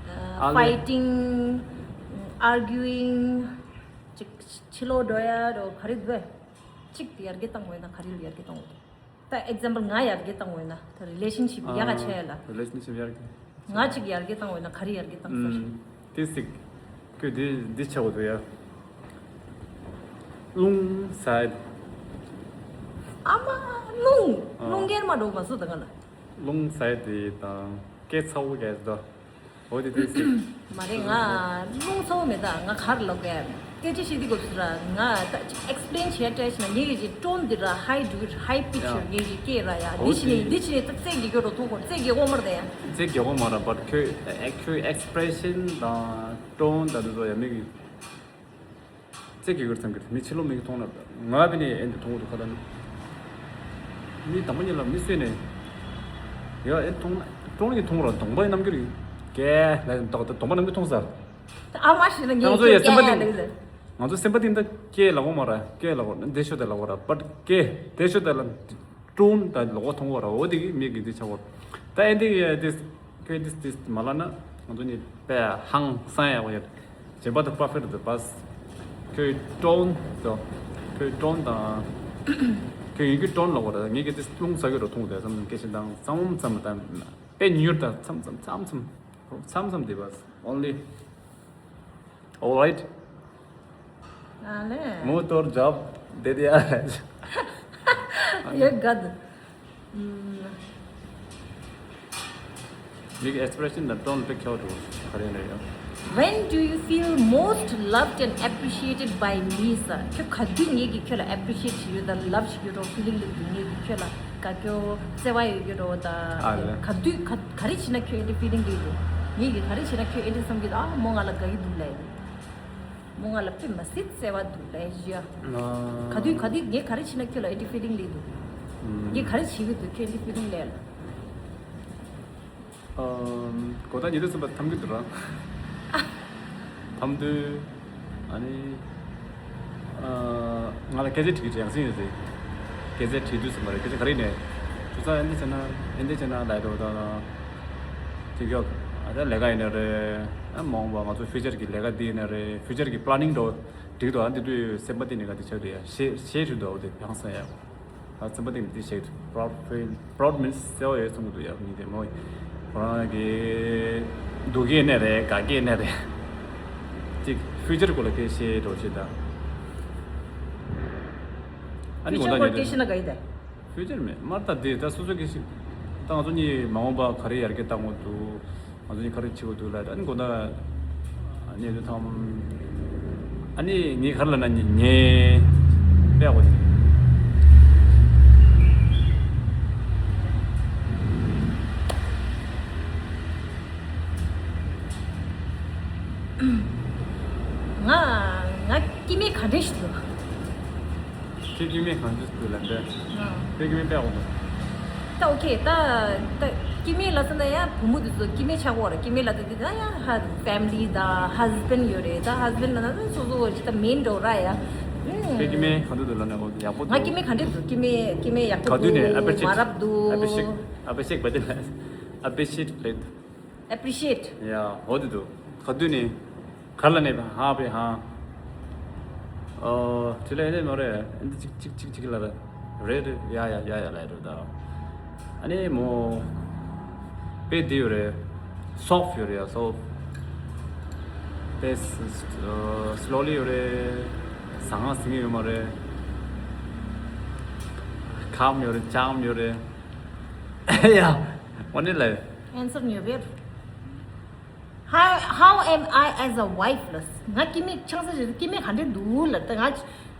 uh, fighting, arguing. གཅིག་ཕྱི་ལོགས་འགྲོ་ཡ་རོ་ག་རེ་འདུག་གཅིག་ཡར་རྒྱས་བཏང་དགོས་ན་ག་རེ་ལ་ཡར་རྒྱས་བཏང་དགོས། ད་example ང་ཡར་རྒྱས་བཏང་དགོས་ན་ད་relationship ཡག་ག་ཆེ་ཡ་ལ། relationship ཡར་རྒྱས། ང་གཅིག་ཡར་རྒྱས་བཏང་དགོས་ན་ག་རེ་ཡར་རྒྱས་བཏང་དགོས། ཏི་སིག་ཁོས་འདི་འདི་ཆགས་འདུག་ཡ། རླུང་ཟ་ཡ། ཨ་མ་རླུང་རླུང་རྒྱལ་མ་འགྲོ་མ་སུ་ད་ང་ལ། རླུང་ཟ་ཡ་དེ་དང་སྐད་ཚ་བོ་རྒྱག་ཡ་དེ་དང་། འོ་དེ་དེ་སྲིད། མ་རེད་ང་རླུང་ཚ་བོ་མེད་ད་ང་གར་ལོག་གས། སྐད་ཆ་བཤད་དུས་སྐབས་སུ་ར་ང་ད་ཅིག་explain བྱས་བྲལ་ཞིག་ན་ངེད་ཀྱི་ཅིག་tone འདི་ར་high འགྲོ་གི་high pitch ཡ། ངེད་ཀྱི་སྐད་ར་ཡ་འོ་འདི་ཕྱི་ནས་དེ་འདི་ཕྱི་ནས་ད་རྩེད་རྒྱག་གི་རོ་མཐོང་གོ་རྩེད་རྒྱག་གོ་མ་རེད་ད་ཡ། རྩེད་རྒྱག་གོ་མ་རེད་but ཁྱོད་ཁྱོད་expression དང་tone དང་འདི་ཚོ་ཡ་མིག་གི་རྩེད་རྒྱག་གི་རེད་བསམ་གི་རེད། མི་ཕྱི་ལོགས་མིག་གིས་མཐོང་ན་ང་བི་ནས་ཨེ་འདི་མཐོང་གི་འདུག་ཁ་ད་ནི། མི་དང་པོ་ཉིད་ལ་མི་གསོས་ནས། ཡ་ཨེ་མཐོང་ན་ཀྲོང་གིས་མཐོང་ར་གདོང་པ་ཡི་རྣམ་འགྱུར་ཡིན། ཀེ་ལ་ཡིན་ཏག་ཏག་གདོང་པ་རྣམ་འགྱུར་མཐོང་ས། ཨ་མ་ཞིག་ལ་ང་ངས་ཚོ་ཡ་ཀེ་སེམས་པ་ཀེ་གཏིང་ལ་ཡིན་ཟེར། ང་ཚོ་སེམས་པ་གཏིང་ད་ཀེ་ལ་གོ་མ་ར་ཀེ་ལ་གོ་ན་འདི་ཤོ་ད་ལ་གོ་ར་པ་ཀེ་དེ་ཤོ་ད་ལ། ཀྲུང་དང་ལོག་པ་མཐོང་བ་ར་འོ་དེ་གི་མིག་གི་འདི་ཆགས་པ། ད་ཨེ་འདི་གི་ཡ་དེ་ཁོས་དེ་དེ་མ་ལ་ན་ང་ཚོ་གཉིས་པས་ཧང་སང་ཡ་བ་ཡ། བྱེད་པ་དང་པར་ཕེག་ཏུ་པས། ཁོས་ཀྲུང་དང་ ཁྱོད་ཀྲོན་དང་། ཁྱོད་ཡིན་གྱི་ཀྲོན་ལ་འོ་ར་ངེད་ཀྱི་དེ་རླུང་ས་གི་རོ་འཐུང་དེ་བསམ་སྐད་ཆ་དང་ཙམ་ཙམ་དང་། དཔེ་མྱུར་དང་མཚམས་མཚམས་མཚམས་མཚམས་མཚམས་དེ་བ་only. All right. ཨ་ལེ། མོ་ཏོར་ཇོབ་དེ་དེ་ཨ། ཡོད་ག་དུ། མིག་expression དང་ཏོན་དཔེ་ཁྱོད་འགྲོ་ག་རེ་ཡིན་རེད་ཡ། When do you feel most loved and appreciated by me? ཟེར། ཁྱོད་ག་དུས་ངེད་ཀྱིས་ཁྱོད་ལ་appreciate བྱེད་ཡོད་དང་love བྱེད་ཡོད་རོ། feeling སླེབས་འདུག་ངེད་ཀྱིས་ཁྱོད་ལ་དགའ་སྐྱོ་བརྩེ་བ་ཡོད་ཡོད་རོ་ད། ཨ་ལེ། ག་དུས་ག་ག་རེ་བྱེད་ན་ཁྱོད་ཨེ་འདྲ་feeling སླེབས་འདུག་ངེད་ཀྱིས་ག་རེ་བྱེད་ན་ཁྱོད་ཨེ་འདྲ་བསམ་གྱི་འདུག་ཨ་མོ་ང་ལ་དགའ་གི་འདུག་ལབ་ཡ། མོ་ང་ལ་དཔེ་མ་སྲིད་བརྩེ་བ་འདུག་ལབ་ཡ་ཞུ་ཡ། ཨ། ག་དུས་ག་དུས་ངས་ག་རེ་བྱེད་ན་ཁྱོད་ལ་ཨེ་འདྲ་feeling སླེབས་འདུག་ཨུམ། ངས་ག་རེ་བྱེད་ཀྱི་འདུག་ཁྱོད་ཨེ་འདྲ་feeling སླེབས་ལ། ཨམ། གོ་ད་ཉིན་དུ་ཚུན་པ་ཐམ་གི་འདུག་ར། ཐམ་དུས། ཨ་ནི། ཨ། ང་ལ་སྐད་ཆ་དྲི་གི་ཡང་སྲིད་ཡོད་ཟེར། སྐད་ཆ་དྲི་དུས་ཙམ་པ་རེད། སྐད་ཆ་ག་རེ་ནས། དུས་ཚོད་ཨེ་འདི་བྱས་ན་ཨེ་འདི་བྱས་ན་ལབ་འགྲོ་ད། དེ་གྱོ། ཨ་ད་ལས་ཀ་ཡིན་ནི་རེད། ཨ་མ་འོངས་པ་ང་ཚོ་future གི་ལས་ཀ་འདི་ཡིན་ནི་རེད། future གི་planning འགྲོ་འགྲིག་འདུག་ཨ་འདི་དུས་སེམས་པ་འདི་ནས་ག་འདི་ཆགས་འདུག་ཡ། ཤེས་ཤེས་ཞུ་འདུག་འོ་དེ་ཕངས་སོང་ཡ། ཨ་སེམས་པ་གཏིང་ནས་འདི་བཤད་proud feel proud means གསལ་བོ་ཡོད་གསུང་གི་འདུག་ཡ། མི་དེ་མོ་ཁོ་རང་གི་སྡུག་གི་ནས་རེད། དགའ་གི་ནས་རེད། ཅིག་future སྐོར་ལ་སྐད་བཤད་འགྲོ་བྱེད་ད། ཨ་ནི་future གོ་ད་སྐོར་ཉེ་སྐད་བཤད་ན་དགའ་ཡི་ད། future མེད་མར་ད་དེ་ད་སོ་སོ་གི་ཞིག་ད་ང་ཚོ་གཉིས་མ་འོངས་པ་ག་རེ་ཡར་རྒྱས་བཏང་དགོས་འདུག་ང་ཚོ་གཉིས་ག་རེ་བྱེད་དགོས་འདུག་ལབ་ཨ་ནི་དགོངས་དག་ཨ་ནི་དུ་ཐམ་ཨ་ནི་ངས་ག་རེ་ལབ་ན་ཉེ་ཉེ་དཔེ་གོ་དེ། ང་ང་སྐྱེ་དམན་ག་འདྲ་ཞིག་འདུག་ཁྱེད་སྐྱེ་དམན་གང་འདྲ་འདུག་ལབ་འདྲ། ཨ། ཁྱེད་སྐྱེ་དམན་དཔེ་ཡག་པོ་འདུག་ད་ཨོ་ཁེ་ད་ད་སྐྱེ་དམན་ལབ་ཙང་ད་ཡ་བུ་མོ་དེ་ཚོ་སྐྱེ་དམན་ཆགས་ཀྱི་ཡོད་རེད། སྐྱེ་དམན་ལབ་ཙང་དེ་ད་ཡ་ཧ་family ད་husband ཡོད་རེད། ད་husband ལབ་ན་ད་སོ་སོ་ཅིག་ད་main འགྲོ་ར་ཡ། ཁྱེད་སྐྱེ་དམན་གང་འདྲ་འདུག་ལབ་ན་ཨོ་ཡག་པོ་འདུག་ང་སྐྱེ་དམན་ག་འདྲ་འདུག་སྐྱེ་དམན་སྐྱེ་དམན་ཡག་པོ་ག་དུས་ནས་འདུག appreciate མ་རབས་འདུག appreciate appreciate བ་དེ་ལ་appreciate ལབ་འདུག appreciate ཡ། འོ་དེ་འདུག་ག་དུས་ནས་ག་ལ་ནས་ཧ་པེ་ཧ། ཨོ། དེ་ལས་ནས་མ་རེད། འདི་ཅིག་ཅིག་ཅིག་ཅིག་ལ་རེད་རེད་ཡ་ཡ་ཡ་ཡ་ལ་རེད་ད། ཨ་ནི་མོ། དཔེ་འདི་ཡོད་རེད། soft ཡོད་རེད་ཡ། soft དཔེ་slowly ཡོད་རེད། ཟང་ངེ་ཟིང་ངེ་ཡོད་མ་རེད། calm ཡོད་རེད། calm ཡོད་རེད། ཡ། འོ་ནི་ལ། answer ཉོ་བེར། How how am I as a wife ལ། ང་སྐྱེ་དམན་ཆང་ས་ཞིག་སྐྱེ་དམན་ག་འདྲ་འདུག་ལ། ད་ང་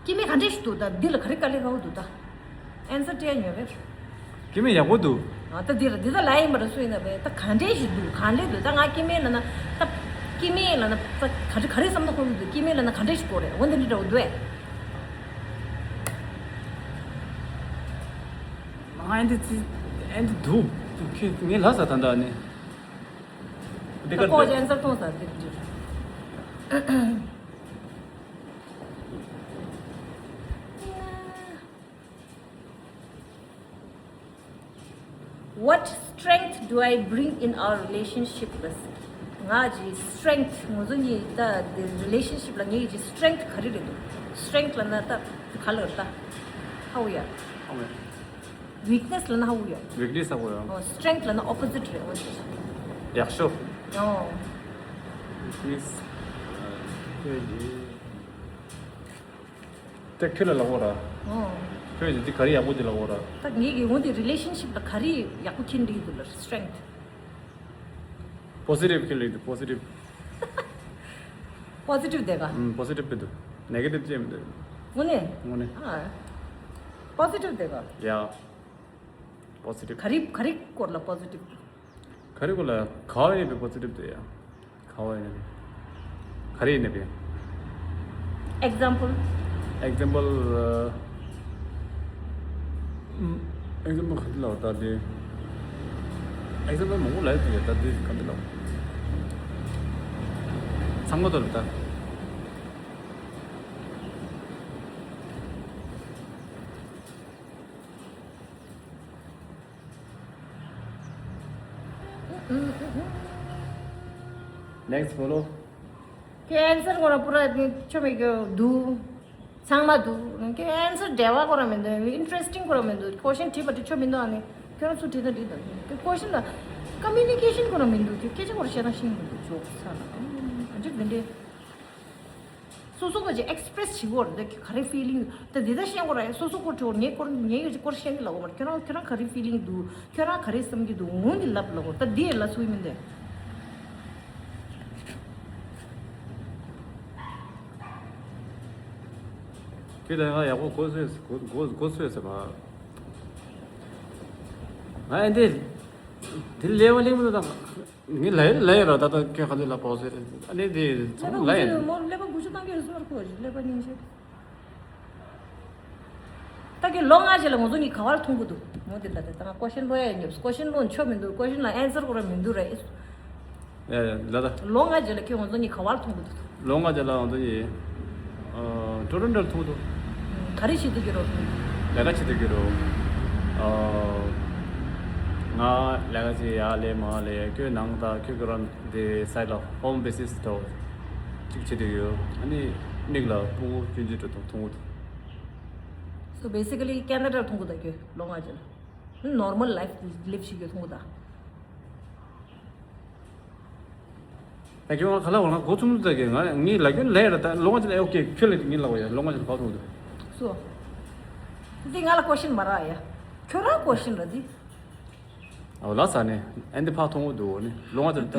སྐྱེ་དམན་ག་འདྲ་ཞིག་འདུག་ད་འདི་ལ་ག་རེ་དཀའ་ལས་ཁག་པོ་འདུག་ད་answer སྤྲད་ཉོ་བེར། སྐྱེ་དམན་ཡག་པོ་འདུག་ཨ་ད་འདི་ལ་འདི་ད་ལ་ཡིན་པ་ར་སུ་ཡིན་ན་བས་ད་ག་འདྲ་ཞིག་འདུག་ག་འདྲ་འདུག་ད་ང་སྐྱེ་དམན་ལ་ན་ད་སྐྱེ་དམན་ལ་ན་ད་ག་འདྲ་ག་རེ་བསམ་ད་ཁོ་རུ་འདུག་སྐྱེ་དམན་ལ་ན་ག་འདྲ་ཞིག་གོ་རེད། འོ་འདི་འདྲ་འདྲ་བོ་འདུག་ཨེ། ང་ཨེ་འདི་ཙི་ཨེ་འདི་འདུག་ཁྱེད་ངས་ལྷ་ས་ད་ད་ནི། འདི་ད་ག་ཁོ་འདི་ཅན་ས་ཐོང་ས་འདི་འདི། What strength do I bring in our relationship? ལ་ང་གི་strength ང་ཚོ་གཉིས་ད་འདི་relationship ལ་ངའི་གི་strength ག་རེ་རེད་འདུག strength ལ་ན་ད་ག་ལ་ད་how ཡ། ཨོ་མེ། weakness ལ་ན་how ཡ། weakness ཧ་གོ་ཡ། ཨོ་strength ལ་ན་opposite རེད་འོ་ཞེས། ཡག་ཤོས། ཨོ། weakness ཁྱོད་ཀྱིས་ད་ཁྱོད་ལ་ལབ་དགོས་ར། ཨོ། ཁྱོད་ཀྱིས་འདི་ག་རེ་ཡག་པོ་འདི་ལབ་དགོས་ར། ད་ངེད་ཀྱི་འོ་འདི་relationship ལ་ག་རེ་ཡག་པོ་ཁྱེར་འདི་འདུག་ལ་strength། positive ཁྱེར་ལེ་འདི་positive། positive དེ་ག་ཨུམ་positive དེ་འདུག negative ཅེས་མི་འདུག་དངོས་གནས། དངོས་གནས། ཨ། positive དེ་ག yeah positive ག་རེ་ག་རེ་སྐོར་ལ་positive ག་རེ་སྐོར་ལ་ག་བ་ཡིན་པའི་positive དེ་ཡ། ག་བ་ཡིན་ནི། ག་རེ་ཡིན་ནི་བས། example example example ག་འདི་ལ་བ་ད་དེ། example མང་པོ་ལ་ཡོད་དེ་ད་དེ་ག་འདི་ལ་བ། ཚང་མ་ཐོག་ལ་ད། next follow ཁྱེད་answer ཁོ་ར་པུ་ར་ཆོ་མེད་གི་འདུག་ཚང་མ་འདུག་ཁྱོད་ཨན་སར་འབྲེལ་བ་ཁོ་རང་མི་འདུག་ཨིན་ཊི་རེ་སི་ཊིང་ཁོ་རང་མི་འདུག་ཀོ་ཤན་དྲིས་པ་དྲིས་ཆོག་མི་འདུག་ཨ་ནི་ཁྱོད་རང་ཚོ་དྲིས་དང་དྲིས་དང་ཁྱོད་ཀོ་ཤན་ལ་ཀོ་མུ་ནི་ཀེ་ཤན་ཁོ་རང་མི་འདུག་ཁྱོད་སྐད་ཆ་ཁོ་རང་བཤད་ན་ཤེས་མི་འདུག་ཇོག་ཚ་ལ་ཨ་འདྲ་འདི་འདྲ། སོ་སོ་ག་ཅིག་ཨེག་སི་པི་རེ་སི་བྱེད་དགོས་རེད། འདི་ག་རེ་ཕི་ལིང་། ད་འདི་ད་བཤད་དགོས་རེད། སོ་སོ་སྐོར་དྲི་བ་ངའི་སྐོར་ངའི་ག་ཅིག་སྐོར་བཤད་ཀྱི་ལབ་དགོས་མ་རེད། ཁྱོད་རང་ཁྱོད་རང་ག་རེ་ཕི་ལིང་འདུག་ཁྱོད་རང་ག་རེ་བསམ་གྱི་འདུག་འོང་གི་ལབ་ལབ་དགོས། ད་འདི་ཡི་ལ་སུ་ཡིན་མིན་དེ། ཁྱོད་ད་ང་ཡག་པོ་གོ་སོས་གོ་གོ་གོ་སོས་ཟེར་བ། ང་ཨེ་འདི་འདི་ལས་བ་ལེགས་མི་འདུག་ད། ངས་ལབ་ཡ་ལབ་ཡ་ར། ད་ལྟ་ཁྱོད་ག་ཚོད་ལ་བོག་སེ་རེད། ཨ་ནི་དེ་ཚང་མ་ལབ་ཡ་རེད། མོ་ཀླད་པ་དགུ་བཅུ་བཏང་གི་ཡོད་སོ་ར་ཁོ་ཀླད་པ་སྙིང་རྗེ། ད་ཁྱོད་ལོ་ལྔ་རྗེས་ལ་ང་ཚོ་གཉིས་ག་བར་མཐོང་གི་འདུག་མོ་དེ་ལ་དེ་ད་ང་ཀོ་ཤན་ལོ་ཡ་ཉོབ། ཀོ་ཤན་ལོ་ཆོ་མི་འདུག་ཀོ་ཤན་ལ་ཨན་སར་ཁོ་ར་མི་འདུག་ར། ཡ་ཡ་ལ་ད། ལོ་ལྔ་རྗེས་ལ་ཁྱོད་ང་ཚོ་གཉིས་ག་བར་མཐོང་གི་འདུག་ལོ་ལྔ་རྗེས་ལ་ང་ཚོ་གཉིས། ཨ། ཊོ་རོན་ཊོ་ལ་ཐུག་འདུག་ག་རེ་བྱེད་དུ་གྱུར་རོ། ལས་ཀ་བྱེད་དུ་གྱུར་རོ། ཨ། ང་ལས་ཀ་བྱེད་ཡ་ལས་མ་ལས་ཁྱོད་ནང་ད་ཁྱོད་ཁྱོད་རང་དེ་སའི་ལ་ཧོམ་བེ་སིས་ཐོག་གཅིག་བྱེད་དུ་ཡོད། ཨ་ནི་མིག་ལ་སྤུ་གུ་ཆུང་ཆུང་འགྲོ་ཐུག་ཐུག་འདུག So basically Canada་ལ་ཐུག་འདུག་ད་ཁྱོད་ལོ་ལྔ་རྗེས་ལ། Normal life live་བྱེད་ཀྱི་ཐུག་འདུག་ད། ད་ཁྱོད་ང་ག་ལ་བ་ང་གོ་ཚུམ་ཚུ་ད་གི་ང་ངའི་ལ་རྒྱུན་ལས་ར། ད་ལོ་ལྔ་ཅིག་ཨོ་ཀེ་ཁྱོད་ལ་ངའི་ལ་བ་ཡ་ལོ་ལྔ་ཅིག་ག་བ་ཐུག་འདུག་སོ། འདི་ང་ལ་ཀོ་ཤན་མ་རག་ཡ། ཁྱོད་རང་ཀོ་ཤན་ར་འདི། ཨོ་ལ་ས་ནས་ཨན་འདི་ཕག་ཐུག་འདུག་ནི་ལོ་ལྔ་ཅིག་ད་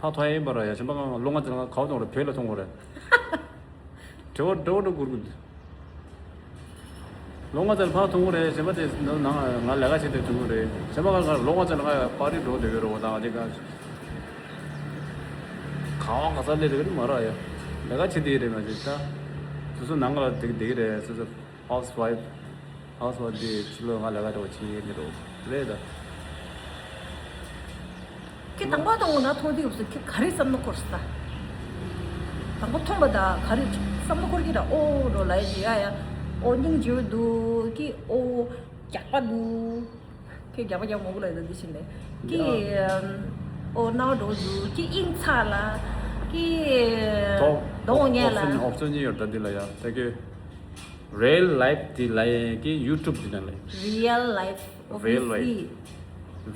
ཕག་ཐུག་ཡ་ཡིན་པ་ར་ཡ། གཞན་པ་ང་ལོ་ལྔ་ཅིག་ང་ག་བ་ཐུག་ར་བོད་ལ་ཐུག་ར། དྲི་བ་འགྲོ་འགྲོ་སྐུར་གི་འདུག་ལོ་ལྔ་ཙམ་ཕར་ཐོན་གི་རེད། གཞན་པ་དེ་ནང་ང་ལས་ཀ་བྱེད་དུ་བྱུང་གི་རེད། གཞན་པ་ང་ལོ་ལྔ་ཙམ་ང་པར་རི་འགྲོ་བསྡད་ཀྱི་རེད། འོ་ད་ང་དེ་ག་ག་བ་ག་ས་སླེབས་བསྡད་ཀྱི་རེད་མ་རེད་ཡ། ལས་ཀ་བྱེད་བསྡད་ཀྱི་རེད། ང་ཅིག་ད་སོ་སོ་ནང་ལ་བསྡད་བསྡད་ཀྱི་རེད། སོ་སོ་ཧའོ་སི་ཝའིཕ། ཧའོ་སི་ཝའིཕ་དེ་ཕྱི་ལོགས་ང་ལས་ཀ་འགྲོ་བྱེད་ཀྱི་རེད་རེད་ད། ཁྱེད་དང་པོ་དང་པོ་ང་མཐོང་དུས་སྐབས་སུ་ཁྱེད་ག་རེ་བསམ་བློ་འཁོར་སོང་ད། དང་པོ་མཐོང་བ་ད་ག་རེ་བསམ་བློ་འཁོར་གྱི་ར། ཨོ་རོ་ལ་ཡ་ཡ་ཡ། ཨོ་སྙིང་རྗེ་པོ་འདུག་གི། ཨོ་རྒྱགས་པ་འདུག་ཁྱེད་རྒྱགས་པ་རྒྱགས་མང་པོ་ལ་ཡོད་ད་འདི་བྱས་ནས་གི། ཨོ་སྣང་བ་འགྲོ་འདུག་གི། དབྱིངས་ཚ་ལ་གི། དོ་དོ་ངས་ལ་ཨོབ་ཤན་ཨོབ་ཤན་གཉིས་ཡོད་ད་འདི་ལ་ཡ། ད་གི། རི་ཡལ་ལའིཕ་དེ་ལ་ཡ་གི་ཡུ་ཊུབ་དེ་ན་ལ་ཡ། Real life, real life, obviously.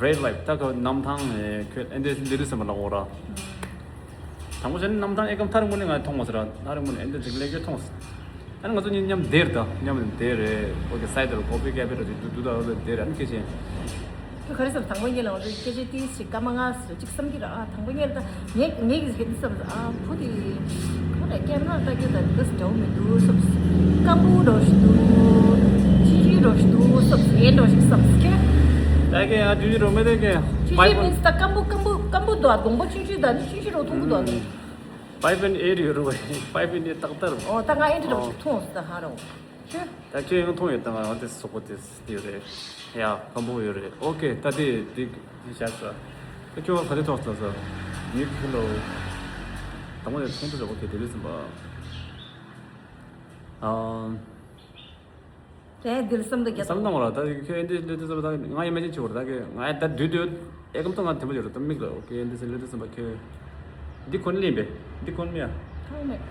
Real life. ད་ཁོ་གནམ་ཐང་ཁོས་ཨེ་འདྲ་འདི་རིགས་སམ་ལ་འོ་ར། དང་པོ་བྱས་ན་གནམ་ཐང་ཨེ་ཀམ་ཐག་རིང་པོ་ནས་ང་མཐོང་མ་སོང་ར། ཐག་རིང་པོ་ནས་ཨེ་འདྲ་ཅིག་ལས་ཀྱི་མཐོང་སོང་། ཨ་ནི་ང་ཚོ་གཉིས་མཉམ་བསྡད་རེད་ད། མཉམ་བསྡད་རེད། ཨོ་ཀེ་སའི་ཌལ་ཀོ་ཕི་ཀེ་ཕེ་ར་ཅིག་འདུག་འདུག་ད་ཨོ་བསྡད་རེད། ཨ་ནི་སྐད་ཆ། ཁྱོད་ག་རེ་བསམ། དང་པོ་ཉིད་ལ་ང་ཚོ་སྐད་ཆ་ཏིས་ཞིག་སྐར་མ་ལྔ་ཟེར་ཅིག་བསམ་གྱི་ར། ཨ་དང་པོ་ཉིད་ལ་ད་ངས་ངས་ཀྱི་ཟེར་འདི་བསམ། ཨ་བུ་དེ་ག་རེ་ཀེམ་ར་ལྟ་རྒྱུ་ད་འདི་འདྲ་བོ་མི་འདུག་བསམ། སྐམ་པོ་འདྲ་བོ་ཞིག་འདུག་ཆུང་ཆུང་འདྲ་བོ་ཞིག་འདུག་བསམ། ཨེ་འདྲ་བོ་ཞིག་བསམ་ཁྱེད། ད་གི་ང་ཆུང་ཆུང་འདྲ་བོ་མེད་དེ་གི། ཆུང་ཆུང་མིན་ད་སྐམ་པོ་སྐམ་པོ་སྐམ་པོ་འདུག་ཨ་གོང་པོ་ཆུང་ཆུང་ད་ནི་ཆུང་ཆུང་འདྲ་བོ་མཐོང་གི་འདུག་ཨ་ནི། ཕའིབ་ཨེན་ཨེ་ཡོད་རེད་བ། ཕའིབ་ཨེན་ཨེ་ཏག་ཏག་རེད། ཨོ་ད་ང་ཨེ་འདྲ་འདྲ་བོ་ཞིག་མཐོང་སོང་ད་ཧ་རོ། ཁྱོད། ད་ཁྱོད་ཡང་མཐོང་ཡོད་ད། ང་དེ་སོག་པོ་དེ་དེ་ཡོད་རེད། ཡ་སྐམ་པོ་ཡོད་རེད། ཨོ་ཀེ་ད་དེ་དེ་དེ་བྱས་ས། ད་ཁྱོད་ག་དེ་ཐོག་ས་ས། མི་ཁྱོད་ལོ། དང་པོ་ནས་མཐོང་ཐུབ་ས། ཨོ་ཀེ་དེ་ལས་ཟིན་པ། ཨ། དེ་དེ་ལ་བསམ་བློ་རྒྱག་བསམ་བཏང་བ་ལ་ད་ཁྱོད་ཨེ་འདྲ་ལས་དུས་ཙམ་པ་ད་ང་ཡི་མེ་ཅིན་བྱེད་བར་ད་ཁྱོད་ང་ཡི་ད་དུས་དུས་ཨེ་ཀམ་ཐོག་ང་དེ་མ་བྱེད་རོགས་ད་མིག་ལ། ཨོ་ཀེ་ཨེ་འདྲ་ལས་དུས་ཙམ་པ་ཁྱོད་འདི་ཁོ་ན་ལེན་པས། འདི་ཁོ་ན་མིན་ཡ། ཐང་མེད།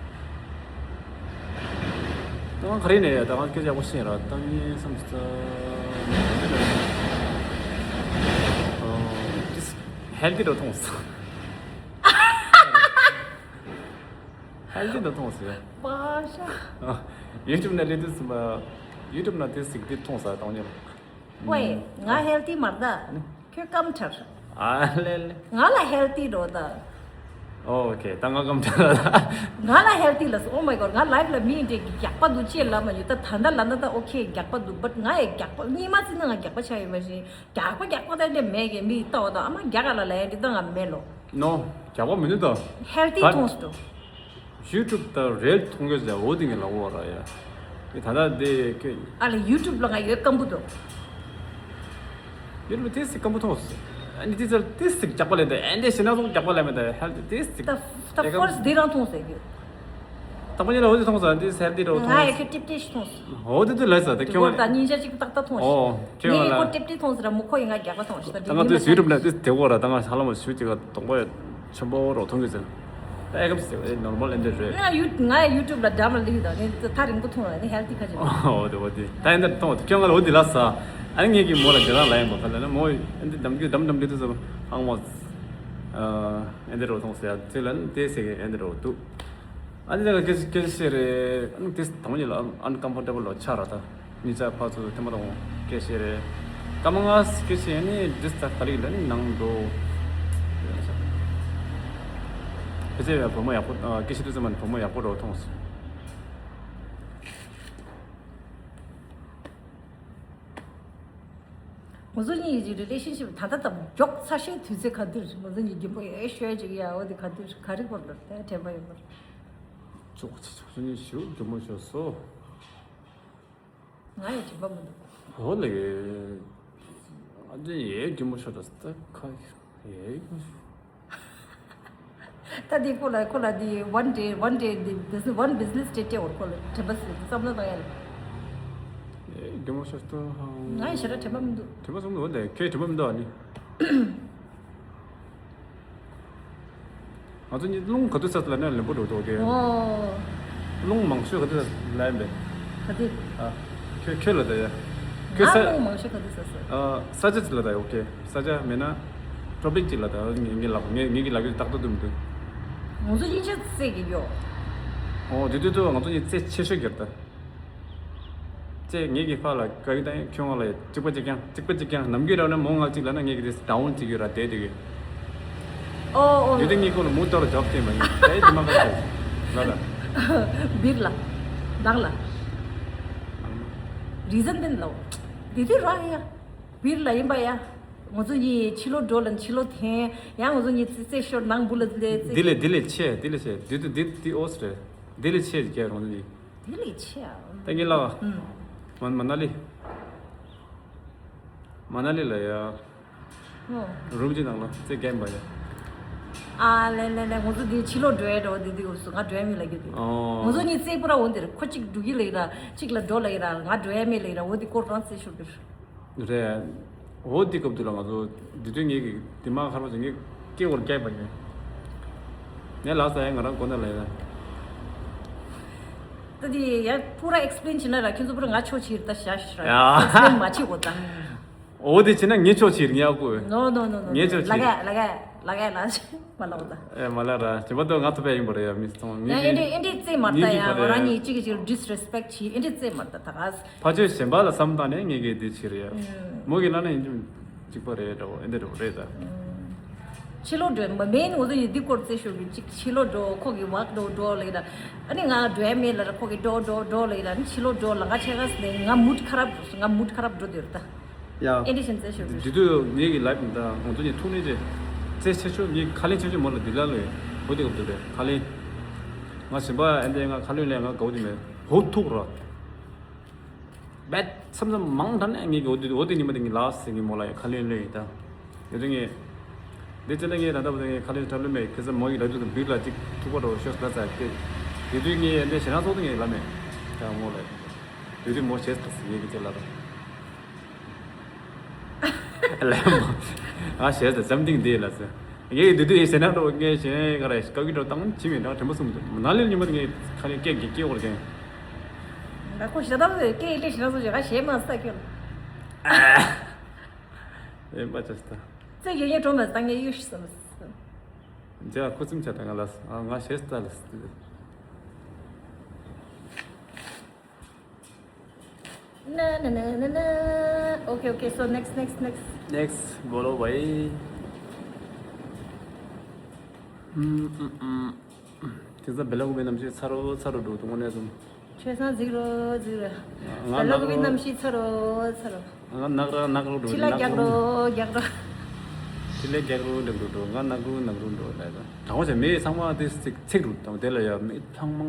ད་ང་ག་རེ་ནས་ཡ་ད་ང་སྐད་ཆ་ཡག་པོ་ཤེས་ར། ད་ངས་བསམ་ས། ཨོ། ཧེལ་ཐི་འདྲ་མཐོང་སོང་། ཧེལ་ཐི་འདྲ་མཐོང་སོང་ཡ། པ་ཤ། ཡུ་ཊུབ་ནས་ལས་དུས་ཙམ་པ། ཡུ་ཊུབ་ནས་དེ་ཟིག་དེ་མཐོང་ས་དང་ཉེ། ཝེ། ང་ཧེལ་ཐི་མ་རེད་ད། ཁྱོད་སྐམ་ཁྲར། ཨ་ལེ་ལེ། ང་ལ་ཧེལ་ཐི་འགྲོ་ད། ཨོ་ཁེ། ད་ང་སྐམ་ཁྲར་ད། ང་ལ་ཧེལ་ཐི་ལ་སོ། Oh my god། ང་ལའིཕ་ལ་མི་འདྲ་རྒྱགས་པ་འདུག་ཅེས་ལབ་མ་ཡོད་ད། ད་ལྟ་ལ་ན་ད་ཨོ་ཁེ་རྒྱགས་པ་འདུག་བཊ་ང་ཡི་རྒྱགས་པ་གཉིས་མ་བརྩིས་ན་ང་རྒྱགས་པ་ཆགས་ཡོད་མ་རེད། རྒྱགས་པ་རྒྱགས་པ་ད་འདྲ་མེད་གི། མི་ལྟ་བ་ད་ཨ་མ་རྒྱགས་ག་ལ་ལ་ཡ་འདི་ད་ང་མེད་ལོ། ནོ། རྒྱགས་པ་མི་འདུག་ད། ཧེལ་ཐི་བཊ་མཐོང་སོང་། ཡུ་ཊུབ་དང་རེལ་མཐོང་གི་ཟེར། འོ་དེ་ངས་ལབ་དགོས་ར་ཡ། དེ་ད་ལྟ་དེ་ཁྱོད། ཨ་ལ་ཡུ་ཊུབ་ལ་ང་ཡོད་སྐམ་པོ་འདུག་ཡུ་ཊུབ་ལ་ཏིས་ཙི་སྐམ་པོ་མཐོང་སོང་། ཨ་ནི་ཏིས་ཙི་ཏིས་ཙི་རྒྱགས་པ་ལས་འདི་ཨེ་འདྲ་ཞེ་ན་སོང་རྒྱགས་པ་ལས་མེད་ད། ཧེལ་ཏི་ཏིས་ཙི། ད་ད་ཕར་སི་དེ་རང་མཐོང་ཟེར་གི། དང་པོ་ཉིད་ལ་འོ་དེ་མཐོང་སོང་། ཏིས་ཧེལ་ཐི་འདྲ་བོ་མཐོང་སོང་། ང་ཡ་ཁྱོད་ཀྲིབ་ཀྲིབ་ཞིག་མཐོང་སོང་། འོ་དེ་དུས་ལས་ས་དེ་ཁྱོད་ད་ཉིན་ཞག་གཅིག་ཏག་ཏག་མཐོང་ཨོ་ཤག་ཁྱོད་ངས་ལ་ཁོ་ཀྲིབ་ཀྲིབ་མཐོང་ཟེར་ར། མོ་ཁོ་ཡི་ང་རྒྱགས་པ་མཐོང་ཤག་ད་ང་ཏིས་ཡུ་ཊུབ་ལ་ཏིས་དེ་གོ་ར། ད་ང་ཧ་ལམ་ཞུ་གཅིག་ག་གདོང་པ་ཆེན་པོ་རོ་མཐོང་གི་ཟེར། ད་ཨེ་ཁམས་ཟེར་བ་ནོར་མལ་ཨེ་འདྲ་རེད། ང་ཡུ་ང་ཡུ་ཊུབ་ལ་འདྲ་མ་ལི་དང་ནི་ཐག་རིང་པོ་ཐུང་བ་ནི་ཧེལ་ཐི་ཁ་ཅིག་ཨོ་དེ་འོ་དེ་ད་ཨེ་འདྲ་མཐོང་བ་དེ་ཁྱོད་ང་ལ་འོ་དེ་ལ་ས། ཨ་ནི་ངེད་ཀྱི་མོ་ལ་དེ་རང་ལ་ཡིན་པ་ཁ་ལ་ན་མོ་ཨེ་འདི་འདམ་རྒྱུ་འདམ་འདམ་འདི་དུ་ཟ་ཨང་མོ་ཨེ་འདྲ་རོ་མཐོང་ཟེར་ཡ་དེ་ལ་ནི་དེ་ཟེར་གི་ཨེ་འདྲ་རོ་འདུག་ཨ་ནི་ད་ག་སྐད་སྐད་ཆ་རེད། ཨ་ནི་དེ་དང་ཉིད་ལ་ཨན་ཀམ་ཕོར་ཊེ་བལ་ལོ་ཆགས་ར་ད། གཉིས་ཆ་ཕར་ཚུར་ཐེངས་མ་དང་སྐད་ཆ་རེད། སྐར་མ་ལྔ་སྐད་ཆ་ཡིན་ནི་འདྲིས་ད་ག་ལིག་ལ་ནི་ནང་འགྲོ། ཕལ་ཆེར་བུ་མོ་ཡག་པོ་སྐད་ཆ་དུས་ཙམ་པ་ནི་བུ་མོ་ཡག་པོ་རོ་མཐོང་སོང་། ང་ཚོ་གཉིས་ཀྱི་རི་ལེ་ཤན་ཤིབ་ད་ལྟ་ཙམ་མགྱོགས་ཚར་ཤེས་དུས་ཚོད་ག་དུས་ང་ཚོ་གཉིས་རྒྱུན་པོ་ཡོད་ཤོད་ཅིག་ཡ་འོ་དེ་ག་དུས་ག་རེ་བོར་ལ་དྲན་པ་ཡོད་པར། ཅོག་ཆེ་ཆོག་ཚོ་གཉིས་ཞུ་རྒྱུ་མོ་ཤོད་སོ། ང་ཡི་དྲན་པ་མི་འདུག་འོ་ལེ། ཨ་ཅེ་ཡའི་རྒྱུ་མོ་ཤོད་ད་ཁ་ཡའི། ད་འདི་ཁོ་ལ་ཁོ་ལ་འདི་one day one day འདི་business one business day སྤྲད་འོར་ཁོ་ལ་དྲན་པ་ཟེར་བསམ་བློ་བཏང་ཡ་ལ། ཡའི་རྒྱུ་མོ་ཤོད་ད། ང་ཡི་ཞེ་དྲག་དྲན་པ་མི་འདུག་དྲན་པ་སོང་འོ་ལེ་ཁྱོད་དྲན་པ་མི་འདུག་ཨ་ནི། ང་ཚོ་གཉིས་རླུང་ག་དུས་ཚར་ལ་ནས་ལེན་པོ་འགྲོ་འདུག་གས། ཨོ། རླུང་མང་ཤོས་ག་དུས་ལ་ཡིན་པས། ག་དུས། ཨ། ཁྱོད་ཁྱོད་ལ་ད་ཡ། ཁྱོད་ང་ས། རླུང་མང་ཤོས་ག་དུས་ཚར་སོང་། ཨ། ས་ཆ་ཅིག་ལ་ད་ཡ་ཨོ་ཁེ། ས་ཆ་མེད་ན། ཊོ་པིག་ཅིག་ལ་ད་ངས་ངས་ལབ་ངས་ངས་ཀྱི་ལབ་ཡོད་ཏག་ཏག་ཏུ་མི་འདུག་ང་ཚོ་གཉིས་ཆ་རྩེད་ཀྱི་ཡོད། ཨོ་དེ་དུས་དུ་ང་ཚོ་གཉིས་རྩེད་ཆེ་ཤོས་ཀྱི་རེད་ད། ཅེས་ངེད་ཀྱི་ཕ་ལ་བཀའ་བཀྱོན་བཏང་ཡོད། ཁྱོད་ང་ལ་གཅིག་པ་གཅིག་རྐྱང་གཅིག་པ་གཅིག་རྐྱང་ནམ་རྒྱུན་རག་ན་མོ་ང་གཅིག་ལ་ན་ངེད་ཀྱི་དེ་ཌའོན་གཅིག་ཡོད་ར་དེ་དེ་གི། ཨོ་ཨོ། ཡོད་དེ་ངེད་ཀོ་ལ་མུ་ཏོ་ལ་ཇོབ་སྟེ་མ་ཡིན་དེ་དེ་མ་ག་ཚོད་ལ་ལ། བིར་ལ། བདག་ལ། རི་ཟན་དེན་ལོ། དེ་དུས་ར་ཡ། བིར་ལ་ཡིན་པ་ཡ། ང་ཚོ་གཉིས་ཕྱི་ལོགས་འགྲོ་ལ་ཕྱི་ལོགས་འཐེན་ཡང་ང་ཚོ་གཉིས་རྩེད་རྩེད་ཤོར་ནང་སྦུག་ལ་རྩེད་རྩེད། དེ་ལས་དེ་ལས་ཆེ་དེ་ལས་ཆེ་དེ་དུས་དེ་དེ་ཨོ་སི་རེད། དེ་ལས་ཆེ་རྒྱལ་རོང་ནི། དེ་ལས་ཆེ་ཨ། ད་ངས་ལབ། ཨུམ། མ་མ་ན་ལི། མ་ན་ལི་ལ་ཡ། ཨོ། རུམ་གྱི་ནང་ལ་རྩེད་རྒན་པ་ཡ། ཨ་ལེ་ལེ་ལེ་ང་ཚོ་འདི་ཕྱི་ལོགས་འགྲོ་ཡ་འགྲོ་འདི་འདི་འུ་སུ་ང་འགྲོ་ཡ་མི་ལ་རྒྱུ་འདི། ཨོ། ང་ཚོ་གཉིས་རྩེད་པོ་ར་འོ་འདིར་ཁོ་གཅིག་འགྲོ་གི་ལ་ཡི་ར་གཅིག་ལ་འགྲོ་ལ་ཡི་ར་ང་འགྲོ་ཡ་མི་ལ་ཡི་ར་འོ་འདི་སྐོར་རང་རྩེད་ཤོར་གི། རེད། འོ་འདི་སྐབས་དུས་ལ་ང་ཚོ་འདི་དུས་ངེད་ཀྱི་དེ་མ་ཁར་བ་ཚོ་ངེད་སྐད་བོར་རྒྱག་པ་ཡིན། ངས་ལགས་ས་ཡ་ང་རང་གོ་ན་ལ་ཡ། ད་དེ་ཡ་པུ་ར་ཨེག་སི་པི་ལེན་བྱེད་ན་ར་ཁྱོད་ཚོ་པུ་ར་ང་ཆོག་ཕྱིར་ད་ཤ་ཤ་ར་ཡ། ཨེག་སི་པི་ལེན་མ་བྱེད་གོ་ད། འོ་དེ་བྱེད་ན་ངས་ཆོག་ཕྱིར་ངས་ཨ་ཁུ། No no no no ངས་ཆོག་ཕྱིར། ལ་ག་ལ་ག་ལ་ག་ལ་མ་ལ་གོ་ད། ཨེ་མ་ལ་ར་བྱེད་པ་ཏོ་ང་ཐུབ་པ་ཡིན་པ་ར་ཡ་མི་སོང་ངས་ཡ་ཨེ་འདྲས་ཨེ་འདྲས་རྩེད་མར་ད་ཡ་ང་རང་ཉིད་གཅིག་གིས་གཅིག་ལ་ཌིས་རེ་སི་པེག་བྱེད་ཨེ་འདྲས་རྩེད་མར་ད་ད་ག་ཕ་ཆོས་གཞན་པ་ལ་བསམ་བཏང་ནས་ངེད་ཀྱིས་འདི་བྱེད་རེད་ཡ། མོ་གིས་ལབ་ན་ཡིན་གཅིག་པ་རེད་འདྲ་བོ་ཨེ་འདྲ་འདྲ་བོ་རེད་ད། ཕྱི་ལོགས་འགྲོ་མ་མེད་ནི་ང་ཚོ་ཡི་འདི་སྐོར་རྩེ་ཤོར་གི་གཅིག་ཕྱི་ལོགས་འགྲོ་ཁོ་གི་ཝག་འགྲོ་འགྲོ་ལེ་ར། ཨ་ནི་ང་འགྲོ་ཡ་མེད་ལ་ར་ཁོ་གི་འགྲོ་འགྲོ་འགྲོ་ལེ་ར་ཨ་ནི་ཕྱི་ལོགས་འགྲོ་ལ་ང་ཆེ་ག་སི་ནས་ང་མུད་ཁ་རབ་ང་མུད་ཁ་རབ་འགྲོ་འདོད་རེད་ད། ཡ། ཨེ་འདྲ་བཞིན་རྩེ་ཤོར་གི། དེ་དུས་ངེད་ཀྱི་ལབ་ད་ང་ཚོ་གཉིས་ཐུག་ནས་ཅེ། རྩེ་ཆེ་ཤོས་ངེད་ཁ་ལེན་ཆེ་ཤོས་མོ་ལ་འདི་ལ་ལོས་འོ་དེ་ག་བུ་དུ་རེད་ཁ་ལེན། ང་གཞན་པ་ཨེ་འདྲས་ང་ཁ་ལེན་ལས་ང་དགའ་བོ་དེ་མེད་ཧོ་ཐུག་ར། བད་མཚམས་མཚམས་མང་དྲགས་ནས་ངེད་ཀྱི་འོ་དེ་འོ་དེ་ཉི་མ་དེ་ངས་ལགས་ཟེར་གི་མོ་ལ་ཡ་ཁ་ལེན་ལོས་ཡིན་ད། དེ་དུས་ངས། དེ་ཅི་ལ་ངས་ད་ལྟ་བུ་དེ་ངས་ཁ་ལེན་སྐྲ་ལོས་མེད་ཁ་སང་མོ་ཡི་ལ་དུས་དུ་བིར་ལ་ཅིག་ཐུག་པ་འགྲོ་ཤོག་ལ་ཙ་ཡ་སྐད། དེ་དུས་ངས་འདི་ཞེ་ན་ཚོགས་དུ་ངས་ལ་མེད། ད་མོ་ལ་ཡ། དེ་དུས་མོ་བྱས་ཐུབ་ཟེར་ངས་ཀྱི་ཅི་ལ་ར། ལས་མོ། ང་བྱས་ད་འཇམ་ཐིང་དེ་ལ་ཟེར། ངས་དེ་དུས་ཡིན་ཟེར་ན་འགྲོ་ངས་བྱས་ག་རེ་བཀའ་གི་འགྲོ་བཏང་ཅི་མིན་འདྲ་དྲན་པ་སུམ་དུ་ན་ལེ་ཉི་མ་དེ་ངས་ཁ་ནས་སྐད་ཀྱི་སྐད་འོར་ཀྱང་། ད་ཁོ་ཞེ་ད་སྐད་ཡིག་ལས་ཞེ་ན་སོ་ཞེ་ག་ཞེ་མ་ས་ཁྱོད། ཨེ་མ་ཅེས་ད། ཙེ་ཡོད་ཡོད་གྲོང་མ་ས་ངས་ཡོད་ཤི་སམ། ཇ་ཁོ་ཚིམ་ཆ་ད་ང་ལ་ང་ཞེས་ད་ལ་སི། ན་ན་ན་ན་ན། Okay okay, so next next next. Next, बोलो भाई. དེ་ཚ་བེ་ལ་གུ་བེ་ནམ་ཞིག་ཚ་རོ་ཚ་རོ་འགྲོ་དུ་ངོ་ནས་སོང་། ཆོས་སང་གཟིགས་རོ་གཟིགས་རོ། ང་བེ་ལ་གུ་བེ་ནམ་ཞིག་ཚ་རོ་ཚ་རོ། ང་ནག་ར་ནག་རོ་འགྲོ་ཁྲི་ལ་རྒྱག་རོ་རྒྱག་རོ། ཁྲི་ལ་རྒྱག་རོ་འགྲོ་འགྲོ་འགྲོ་ང་ནག་རོ་ནག་རོ་འགྲོ་ལ་ད། དྲང་བ་བྱས་མེད་ཚང་མ་དེ་ཚིག་ཚིག་རུ་དང་དེ་ལ་ཡ་མི་ཚང་མ།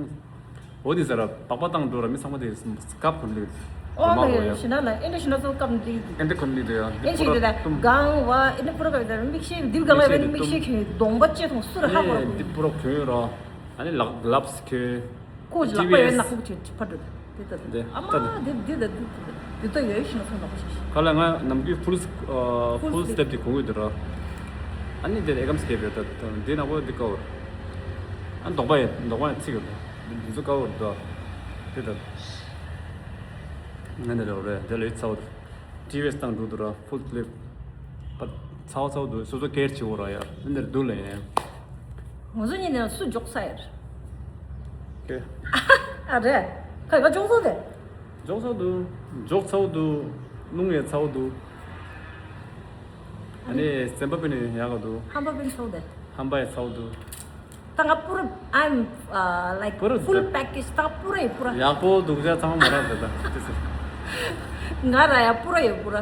འོ་དེ་ཟེར་ར་པག་པ་བཏང་འགྲོ་ར་མི་ཚང་མ་དེ་སྐབས་ཁོ་ལེ། ཨོ་མ་ལེ་ཡ་ཞི་ན་ལ་ཨེ་འདྲ་ཞི་ན་ཚོ་སྐབས་འདི་ཨེ་འདྲ་ཁོ་ལེ་དེ་ཡ་ཨེ་ཞི་དེ་ལ་གང་བ་ཨེ་འདྲ་པུ་ར་ག་ད་མིག་ཤེས་འདི་ག་ལ་ཡ་མིག་ཤེས་ཁྱོད་གདོང་པ་ཅེ་ཐོང་སུ་ར་ཧ་གོ་ར་ཁོ། འདི་པུ་ར་ཁྱོད་ར། ཨ་ནི་ལག་ལབས་ཁྱོད། ཁོ་ལག་པ་ཡོད་ན་ཁོ་ཁྱོད་ཕར་འགྲོ། དེ་ལྟ་དེ། ཨ་མ་དེ་དེ་ད་དེ་དེ་ད་ཡོད་ཤི་ན་ཚོ་ནག་པོ་ཞིག་ཤི། ག་ལ་ང་ནམ་རྒྱུན་ཕུལ་ཕུལ་སི་ཊེབ་དེ་གོང་གི་དེ་ར། ཨ་ནི་དེ་ཨེ་ཀམ་སི་ཊེབ་ཡོད་ད་དེ་ནག་པོ་དེ་ཀ་བར། ཨ་འདོགས་པ་ཡི་འདོགས་པ་ཡི་ཚིག་ཡོད་རེད། འདི་ཚོ་དཀའ་བོ་རེད་དོ། དེ་ལྟར། ང་འདི་ལ་རེད་དེ་ལས་ཚ་བོ། ཊི་ཝི་ཨེསི་བཏང་འགྲོ་འདུག་ར། ཕུལ་ཕི་ལིབ། པ། ཚ་བོ་ཚ་བོ་འདུག་སོ་སོ་ཀེར་བྱེད་འོ་ར་ཡ། འདི་འདིར་འདུག་ལ་ཡ། ང་ཚོ་གཉིས་ནས་སུ་འཇོག་ས་ཡ་རེད། ཀེ། ཨ་རེད། ཁ་ཡོད་འཇོག་ས་དེ། འཇོག་ས་འདུག་འཇོག་ཚ་བོ་འདུག་རླུང་ཡ་ཚ་བོ་འདུག་ཨ་ནི་སེམས་པ་པི་ནི་ཡག་ག་འདུག་ཧམ་པ་པི་ནི་ཚ་བོ་དེ། ཧམ་པ་ཡ་ཚ་བོ་འདུག་ད་ང་པུ་ར། I'm uh, like པུ་ར་full ད་package. ད་པུ་ར་ཡི་པུ་ར། ཡག་པོ་འདུག་ཅག་ཚང་མ་མ་རག་ད་ད། ང་ར་ཡ་པུ་ར་ཡི་པུ་ར།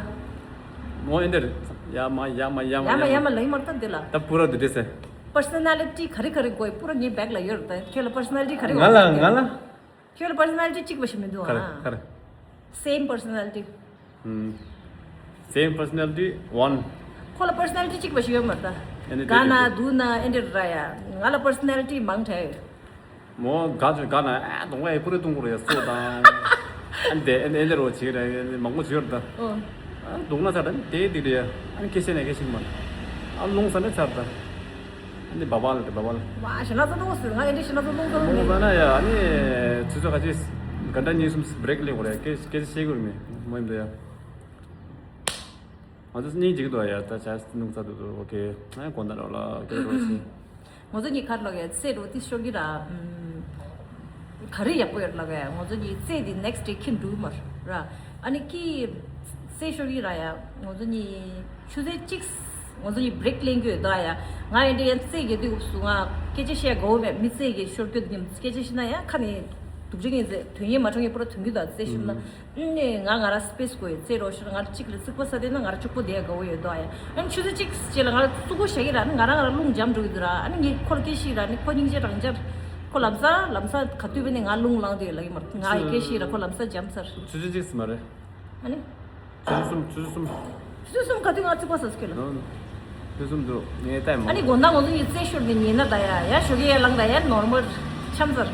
མོ་ཨེ་འདིར། ཡ་མ་ཡ་མ་ཡ་མ་ཡ་མ་ཡ་མ་ལ་ཡི་མར་ད་འདི་ལ། ད་པུ་ར་འདི་འདྲ་ཟེར། པར་སོ་ན་ལི་ཊི་ག་རེ་ག་རེ་དགོས་པུ་ར་ངའི་བེག་ལ་ཡོད་རེད་ད། ཁྱོད་ལ་པར་སོ་ན་ལི་ཊི་ག་རེ་ང་ལ་དགོས་ང་ལ། ཁྱོད་ལ་པར་སོ་ན་ལི་ཊི་གཅིག་པ་ཞིག་མི་འདུག་ག་རེ་ཨ། ག་རེ། Same personality. ཨུམ། Same personality one. ཁོ་ལ་པར་སོ་ན་ལི་ཊི་གཅིག་པ་ཞིག་ཡོད་མ་རེད་ད། ཨེ་ནི་དགའ་ན་དེ་སྡུག་ན་ཨེ་འདྲ་ར་ཡ། ང་ལ་པར་སོ་ན་ལི་ཊི་མང་དྲགས་ཡོད། མོ་དགའ་ཆོས་དགའ་ན་ཨ་གདོང་པ་ཡི་པུ་རེ་གཏོང་དགོས་རེད་སོ་དང་། ཨ་འདི་ཨེ་འདི་རོ་བྱེད་རེད་མང་པོ་བྱེད་རེད་ད། ཨོ། ཨ་གདོང་ན་ཚ་དང་དེ་དེ་རེད་ཨ་ནི་སྐད་ཆ་ནས་སྐད་ཆ་མ། ཨ་རླུང་ས་ནས་ཚར་ད། ཨ་ནི་བ་བ་ལ་དེ་བ་བ་ལ། ཝ་ཞེ་ན་ཚ་ཏོག་སི་ང་ཨེ་འདི་ཞེ་ན་ཚ་རླུང་ས་རླུང་ས་ན་ཡ་ཨ་ནི་ཚོད་ཚོད་ཁ་ཅིག་ག་འདྲ་གཉིས་གསུམ་བྷི་རེག་ལེན་དགོས་རེད་སྐད་སྐད་ཆ་བཤད་དགོས་རེད་མི་མོ་ཡིན་འདི་ཡ། ང་ཚོ་སྙིང་རྗེ་གི་འདུག་ཡ་ད་ཆ་རླུང་ས་འདུག་འདུག་ཨོ་ཁེ་ཨ་གོ་ད་རོ་ལ་སྐད་རོ་ཞིག་ང་ཚོ་གཉིས་ཁར་ལོག་ཡ་རྩེད་འགྲོ་ཏི་ཤོར་གི་ར། ཨམ། ག་རེ་ཡག་པོ་ཡོད་ལབ་ཡ་ང་ཚོ་གཉིས་རྩེད་དེ་next day ཁྱིམ་འགྲོ་གི་མ་ར། ཨ་ནི་ཀི་རྩེད་ཤོར་གི་ར་ཡ་ང་ཚོ་གཉིས་ཆུ་ཚོད་གཅིག་ང་ཚོ་གཉིས་བྷི་རེག་ལེན་གི་ཡོད་ད་ཡ། ང་ཡ་འདྲེ་ཡ་རྩེད་གི་དུས་སྐབས་སུ་ང་སྐད་ཆ་བཤད་དགའ་བོ་མེད་མི་རྩེད་གི་ཤོར་གི་འདུག་སྐད་ཆ་བཤད་ན་ཡ་ཁ་ནས་སྡུག་ཅག་ཡིན་ཟེར་དོན་ཡེ་མ་གྲོང་ཡེ་པུ་ར་དོན་གི་ད་རྩེད་ཤོར་ན། ཨ་ནི་ང་ང་ར་སི་པེ་སི་དགོས་ཡོད་རྩེད་རོགས་ཤོར་ང་ར་གཅིག་ལ་རྩིག་པ་ས་དེ་ན་ང་ར་གཅིག་པོ་བསྡད་དགའ་བོ་ཡོད་དོ་ཨ་ཡ། ཨ་ནི་ཆུ་ཚོད་གཅིག་རྗེས་ལ་ང་ར་རྩུབ་པོ་བྱ་གི་ར་ནི་ང་རང་ང་ར་རླུང་འཇམ་འགྲོ་གི་འདུག་ར། ཨ་ནི་ངས་ཁོ་ལ་སྐད་ཤིག་ར་ནི་ཁོ་སྙིང་རྗེ་རང་འཇགས། ཁོ་ལམ་སང་ལམ་སང་ག་དུས་བས་ནི་ང་རླུང་ལངས་དུས་ལ་ཡི་མར་ང་ཡི་སྐད་ཤིག་ར་ཁོ་ལམ་སང་འཇམ་ཚར། ཆུ་ཚོད་གཅིག་སི་མ་རེད། ཨ་ནི། ཆུ་ཚོད་གསུམ་ཆུ་ཚོད་གསུམ། ཆུ་ཚོད་གསུམ་ག་དུས་ང་རྩིག་པ་ཟ་སྐྱོད་ལ། ཆུ་ཚོད་གསུམ་དུ་ངས་ལྟ་ཡི་མ། ཨ་ནི་དགོང་དག་ང་ཚོ་གཉིས་རྩེད་ཤོར་ནས་ཉལ་ན་ད་ཡ་ཡ་ཞོགས་ཀས་ཡར་ལངས་ད་ཡ་ནོར་མལ་འཆམ་ཚར།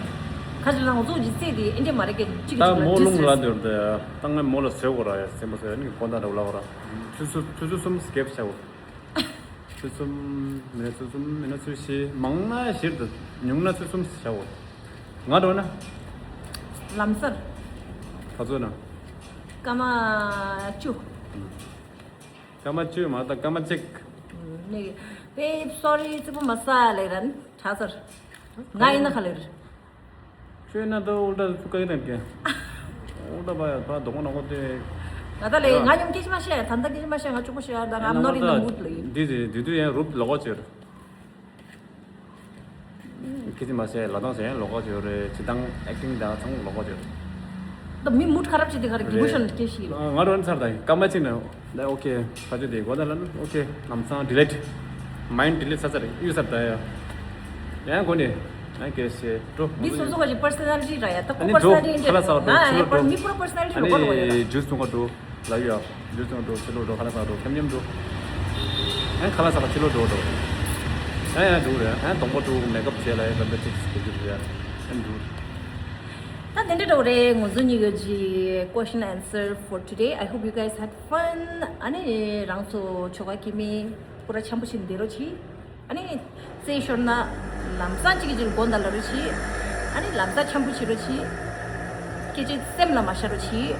ཁ་ཅིག་ལ་ང་ཚོ་གཉིས་རྩེད་དེ་ཨེ་འདྲས་མ་རེད་ཀྱི་གཅིག་གཅིག་ལ་ད་མོ་རླུང་ལ་འདོར་ད་ད་ངས་མོ་ལ་བཟོད་དགོས་ར་ཡ་སེམས་པ་བཟོད་ཨ་ནི་དགོང་དག་འདྲ་བོ་ལ་བ་ར། ཆུ་ཚོད་ཆུ་ཚོད་གསུམ་སྐེབ་བྱ་དགོས། ཆུ་ཚོད་གསུམ་མིན་ན་ཆུ་ཚོད་གསུམ་མིན་ན་ཆུ་ཚོད་བཞི་མང་ན་བཞིར་དུ་ཉུང་ན་ཆུ་ཚོད་གསུམ་བྱ་དགོས། ང་འགྲོ་ན། ལམ་སར། ག་ཚོད་ན། སྐར་མ་བཅུ། སྐར་མ་བཅུ་མ་གཏོགས་སྐར་མ་གཅིག་ནི། པེ་སོ་རི་རྩིག་པ་མ་ཟ་ལེ་རན་གྲ་སར། ང་ཡིན་ན་ག་ལེར། ཁྱོད་ན་ད་ཨུལ་ཏྲ་ཚུགས་ཀ་ཡིན་ན་ཀྱེ། ཨུལ་ཏྲ་བ་ཡ་ད་དོག་ནག་པོ་དེ། ང་ད་ལེ་ང་ཉམས་སྐད་ཅིག་མ་བཤད་ད་ད་སྐད་ཅིག་མ་བཤད་ང་གཅུག་པོ་བཤད་ད་ང་I'm not in the mood ལེ། འདི་འདི་འདི་དུས་ཡང་རུབ་ལོག་པ་ཅིར། ཁྱེད་ཀྱིས་མ་བཤད་ལ་དྭགས་ཟེར་ཡང་ལོགས་ཀ་བྱོས་རེད། སྤྱིར་བཏང་ཨེག་ཊིང་དང་ཚང་མ་ལོགས་ཀ་བྱོས་རེད། ད་མི་མུ་ཁ་རབ་བྱེད་དེ་ག་རེ་གི་བུ་ཤོན་སྐད་ཤིག་ལ། ང་རོ་ཚར་དང་སྐར་མ་གཅིག་ནས་ད་ཨོ་ཁེ་ཕ་ཆོས་དེ་གོ་ད་ལ་ནི་ཨོ་ཁེ་ལམ་སང་ཌི་ལིཊ། མའིན་ཌི་ལིཊ་ས་ཚར་གཡུག་ཚར་ད་ཡ། ཡང་གོ་ནས་ཡང་སྐད་བཤད་འགྲོ། འདི་སོ་སོ་ག་ཅིག་པར་སོ་ན་ལི་ཊི་ར་ཡ་ད་ཨ་ཁོ་ནི་པར་སོ་ན་ལི་ཊི་འདི་ཁ་ལ་ས་བ་འགྲོ་ཕྱི་ལོགས་འགྲོ། ང་ཡ་མི་པུ་ར་པར་སོ་ན་ལི་ཊི་ཨ་རོ་ག་ལོ་ཡ། ནི་ཇུས་བཙོང་ག་འགྲོ། ལ་ཡོད། འཇུ་ཚོང་འགྲོ་ཕྱི་ལོགས་འགྲོ་ཁ་ལག་ཟ་འགྲོ་ཁྱམ་མཉམ་འགྲོ། ཨ་ཁ་ལག་ཟ་ཁ་ཕྱི་ལོགས་འགྲོ་འགྲོ། ཨ་ཡང་འགྲོ་རེད་ཨ་གདོང་པ་འགྲོ་མེག་ཨབ་བྱས་ལ་ཡ་ད་ད་ཅིག་སྐད་ཅིག་རེད་ཨ་འགྲོ། ད་དེ་འདྲ་འགྲོ་རེད་ང་ཚོ་གཉིས་ཀྱི་question answer for today. I hope you guys had fun. ཨ་ནི་རང་ཚོ་ཆོ་ག་ཀི་མི་པུ་ར་འཆམ་པོ་ཞིག་འདེ་རོ་ཆི། ཨ་ནི། རྩེད་ཤོར་ན། ལམ་སང་གཅིག་གིས་གཅིག་ལ་དགོངས་དག་ལབ་རོགས་གྱིས། ཨ་ནི་ལམ་སང་འཆམ་པོ་བྱེད་རོགས་གྱིས། སྐད་ཆ་སེམས་ལ་མ་བཞག་རོགས་གྱིས།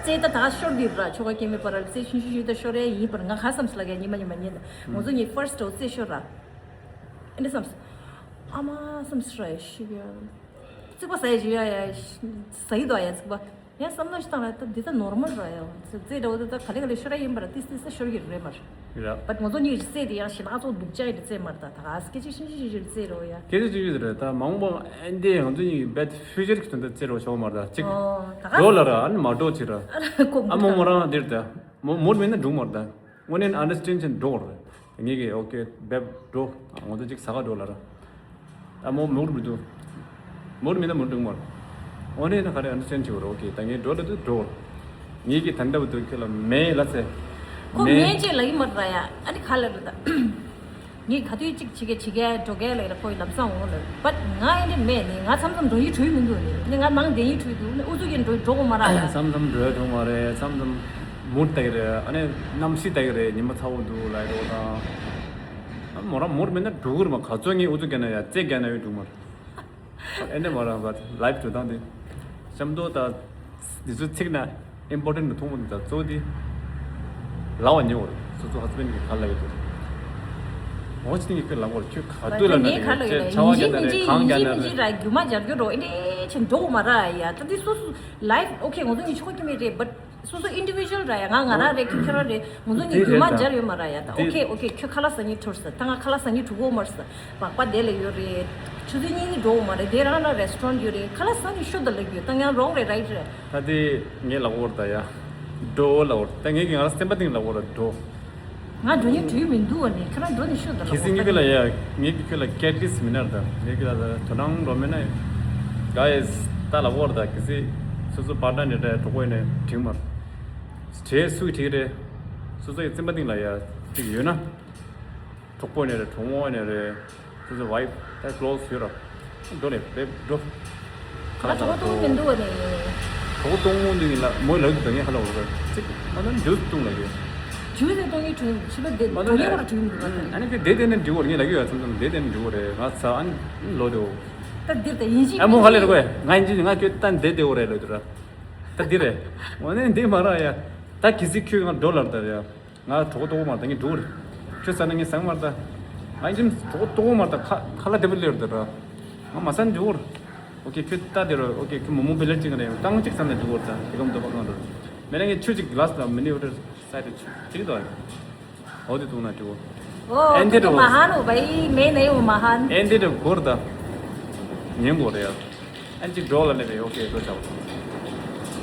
རྩེད་ད་ད་ཤོར་འདི་ར་ཆོ་ག་སྐྱེ་མེད་པ་ར་རྩེད་ཆུང་ཆུང་ཞིག་ད་ཤོར་རེ་ཡིན་པར་ང་ག་བསམ་སོང་ལབ་ཀྱི་ཉི་མ་ཉི་མ་ཉིན་ང་ཚོ་གཉིས་first་རོ་རྩེད་ཤོར་ར། ཨ་ནི་བསམ་སོང་། ཨ་མ་བསམ་སོང་ར་ཡ་ཤི་གི་ཡ། རྩིག་པ་ཟ་ཡ་ཞིག་ཡ་ཡ་ཟ་ཡི་འདུག་ཡ་རྩིག་པ། ཡང་བསམ་བློ་ཞིག་བཏང་ན་ད་འདི་ད་ནོར་མལ་རེད་ཡ། རྩེད་འདྲ་བོ་ད་ད་ག་ལེ་ག་ལེ་ཤོར་ཡ་ཡིན་པ་ར་ཏིས་ཏིས་ད་ཤོར་གྱི་རེད་མ་རེད། རེད། བཊ་ང་ཚོ་གཉིས་ཀྱི་རྩེད་དེ་ཡང་ཞེ་དྲག་ཚོ་སྡུག་ཅག་ཡི་རྩེད་མ་རེད་ད། ད་ག་སྐད་ཆ་ཤིང་ཤིང་ཤིང་ཤིང་རྩེད་རོ་ཡ། སྐད་ཆ་གཅིག་ཡོད་རེད་ད་མང་པོ་ཨེ་འདི་ང་ཚོ་གཉིས་ཀྱི་བཊ་ཕིའུ་ཅར་གྱི་དོན་དུ་རྩེད་རོ་ཆོག་མ་རེད་ད་གཅིག་ཨོ་ད་ག་འགྲོ་ལ་ར་ཨ་ནི་མ་འགྲོ་ཅི་ར། ཨ་ལ་ཁོ་ཨ་མོ་མོ་རང་འདིར་ད་མོ་མུར་མིན་ན་འགྲུག་མ་རེད་ད། དངོས་གནས་ཨན་ཌར་སི་ཊེན་ཌ་བྱས་འགྲོ་དགོས་རེད། ངེད་ཀྱིས་ཨོ་ཁེ་བེབ་འགྲོ། ང་ཚོ་གཅིག་ཟ་ག་འགྲོ་ལབ་ར། ཨ་མོ་མུར་མི་འདུག་མུར་མིན་ན་མུར་འགྲིག་མོ། དངོས་གནས་ན་ག་རེ་ཨན་ཌར་སི་ཊེན་ཌ་བྱེད་དགོས་རེད། ཨོ་ཁེ་ད་ངས་འགྲོ་ལབ་དུས་འགྲོ། ངེད་ཀྱིས་ད་འདྲ་བ་འདུག་ཁྱོད་ལ་མེད་ལབ་ཚེ། ཁོ་མེད་མེད་ཅེས་ལབ་ཀྱི་མ་རེད་ཡ། ཨ་ནི་ག་ལབ་རེད་ད། ངས་ག་དུས་གཅིག་བྱེད་མཁན་བྱེད་མཁན་འགྲོ་མཁན་ལ་ཡིན་ན་ཁོ་ཡི་ལམ་སང་འོང་ལ། བཊ་ང་ཡིན་ནི་མེད་ནི་ང་མཚམས་མཚམས་འགྲོ་ཡི་འགྲོ་ཡི་མི་འདུག་ནི་ནི་ང་ནང་བསྡད་ཡི་འགྲོ་ཡི་འདུག་ནི་ཨུ་ཚུགས་ཀྱིས་འགྲོ་འགྲོ་དགོས་མ་རེད་ཡ། མཚམས་མཚམས་འགྲོ་ཡ་འགྲོ་མ་རེད། མཚམས་མཚམས་མུར་ལྟ་གི་རེད། ཨ་ནི་གནམ་གཤིས་ལྟ་གི་རེད། ཉི་མ་ཚ་བོ་འདུག་ལབ་ཡི་འགྲོ་དང་། ཨ་མོ་རང་མོར་མེད་ན་འགྲོ་གི་རེད་མ། ག་ཚོད་ངས་ཨུ་ཚུགས་རྒྱག་ན་ཡང་རྩེད་རྒྱག་ན་ཡང་འགྲོ་མ་རེད། ཨེ་འདྲ་མ་རང་བ་ལའིབ་འགྲོ་སྟངས་དེ་ཤམ་ཏོ་ད་འདི་ཚོ་ཚིག་ན་ཨིམ་པོར་ཊེན་ཊི་མཐོང་མོ་འདི་ད་གཙོ་བོ་དེ་ལབ་པ་ཉོ་བར་སོ་སོ་ཧ་སི་བེན་གི་ག་ལ་ཡོད་དོ། འོ་ཅི་ནི་ཁོས་ལབ་བར་ཁྱོད་ག་དུས་ལ་ན་རེད་ཁྱོད་ཆ་བ་རྒྱག་ན་རེད་གང་རྒྱག་ན་རེད། རྒྱུ་མ་སྦྱར་རྒྱུ་རོ་ཨེ་འདྲ་ཆེ་འགྲོ་མ་ར་ཡ། ད་འདི་སོ་སོ་ལའིབ་ཨོ་ཁེ་ང་ཚོ་གཉིས་ཆོག་གི་མེད་རེད། བཊ་སོ་སོ་ཨིན་ཌི་བི་ཇུ་ཨལ་ར་ཡ། ང་ང་རང་རེད། ཁྱོད་ཁྱོད་རང་རེད། ང་ཚོ་གཉིས་རྒྱུ་མ་སྦྱར་ཡོད་མ་ར་ཡ། ད་ཨོ་ཁེ་ཨོ་ཁེ་ཁྱོད་ཁ་ལག་ཟ་སྙིང་འདོད་ས། ད་ང་ཁ་ལག་ཟ་སྙིང་འདོད་གོ་མ་ར་ས། སྦག་སྦག་དེ་ལ་ཡོད་རེད། ཆུ་ཚོད་གཉིས་གཉིས་འགྲོ་གོ་མ་རེད། དེ་རང་ལ་རེ་སི་ཊོ་རན་ཊི་ཡོད་རེད། ཁ་ལག་ཟ་ནས་ཤོག་ད་ལབ་ཡོད། ད་ཡང་རོང་རེད་རའིཊ་རེད། ད་དེ་ངས་ལབ་བར་ད་ཡ། འགྲོ་ལབ་བར་ད་ངས་ཀྱི་ང་ལ་སེམས་པ་གཏིང་ལབ་བར་འགྲོ། ང་འགྲོ་སྙིང་འདོད་མི་འདུག་བ་ནི་ཁྱོད་རང་འགྲོ་ནས་ཤོག་ད་ལ། གལ་སྲིད་ངེད་ཀྱི་ལ་ཡ་ངེད་ཀྱི་ཁྱོད་ལ་ཀེ་ཊི་ལི་སི་ཊི་མི་ནར་ད་ངེད་ཀྱི་ལ་ད་དོ་སྣང་འགྲོ་མེད་ན་ག་ཡེ་ད་ལ་བོར་ད་གལ་སྲིད་སོ་སོ་པར་ཊ་ནར་ནས་ད་གྲོགས་པོ་ཡིན་ན་དྲིང་མར་གྲས་སུ་དྲིག་རེད། སོ་སོ་ཡི་སེམས་པ་གཏིང་ལ་ཡ་དྲིག་ཡོད་ན་གྲོགས་པོ་ཡིན་ན་རེད། གྲོགས་མོ་ཡིན་ན་རེད། སོ་སོ་ཝའིཕ་ད་ཀློ་སི་ཡོད་ར། འགྲོ་ནས་རེད་འགྲོ། ང་གྲོགས་པོ་མི་འདུག་བ་ནི། གྲོགས་པོ་གཏོང་མོ་འདུག་ཡིན་ལ་མོའི་ལག་ཏུ་ད་ངས་ཧ་ལ་འོར་ག་ཅིག་ཨ་ནམ་ཇུས་གཏོང་ལ་ཡོད། ཇུས་ནས་གཏོང་ཡིན་དྲུང་ཕྱི་པ་དེ་མ་གཏོང་ལ་ཡོད་དྲུང་འདུག་བ། ཨ་ནི་ཁྱོད་བསྡད་བསྡད་ནས་འགྲིག་གོ་ངས་ལ་ཡོད་ཡ་མཚམས་མཚམས་བསྡད་བསྡད་ནས་འགྲིག་གོ་རེད། ང་ཚ་ཨ་ནི་ལོ་དེའོ། ད་འདིར་ད་ཡིན་ཞིག་ཨ་མོ་ཧ་ལས་རེད་གོ་ང་ཡིན་ཅི་ང་ཁྱོད་ད་བསྡད་བསྡད་འོ་རེད་ལོ་དེ་ར། ད་འདི་རེད། འོ་ནས་འདི་མ་ར་ཡ། ད་གི་སི་ཁྱོད་ང་འགྲོ་ལར་ད་ཡ། ང་གྲོགས་གཏོགས་མ་ད་ངས་འགྲོ་རེད། ཁྱོད་ཟ་ན་ངས་ཟ་མར་ད། ང་ཡིན་གྲོགས་གཏོགས་མར་ད་ཁ་ཁ་ལ་དེ་བུ་ལེར་ད་ར། ང་མ་ཟ་ན་འགྲོ་རེད། ཨོ་ཁེ་ཁྱོད་ད་དེ་ར་ཨོ་ཁེ་ཁྱོད་མོ་མོ་བེ་ལེར་ཅིག་རེད་ཡང་ཏང་ཅིག་ཟ་ན་འགྲོ་རེད་ད་དེ་གམ་དོ་པ་ང་འགྲོ་རེད། མེད་ན་ངས་ཁྱོད་ཅིག་གི་ལ་སི་ད་མི་ནི་ཝ་ཊར་སའི་ཌི་ཅིག་ཅིག་དོ། འོ་དེ་བཏུང་ན་འགྲིག་གོ། ཨོ་ཨེ་འདི་འདྲ་མ་ཧ་ནོ་བའི་མེ་ནེ་ཡོ་མ་ཧན། ཨེ་འདི་འདྲ་གོ་ར་ད། ཉན་གོ་རེད་ཡ། ཨན་ཅིག་འགྲོ་ལ་ནི་བའི་ཨོ་ཁེ་འགྲོ་ཆ་བ།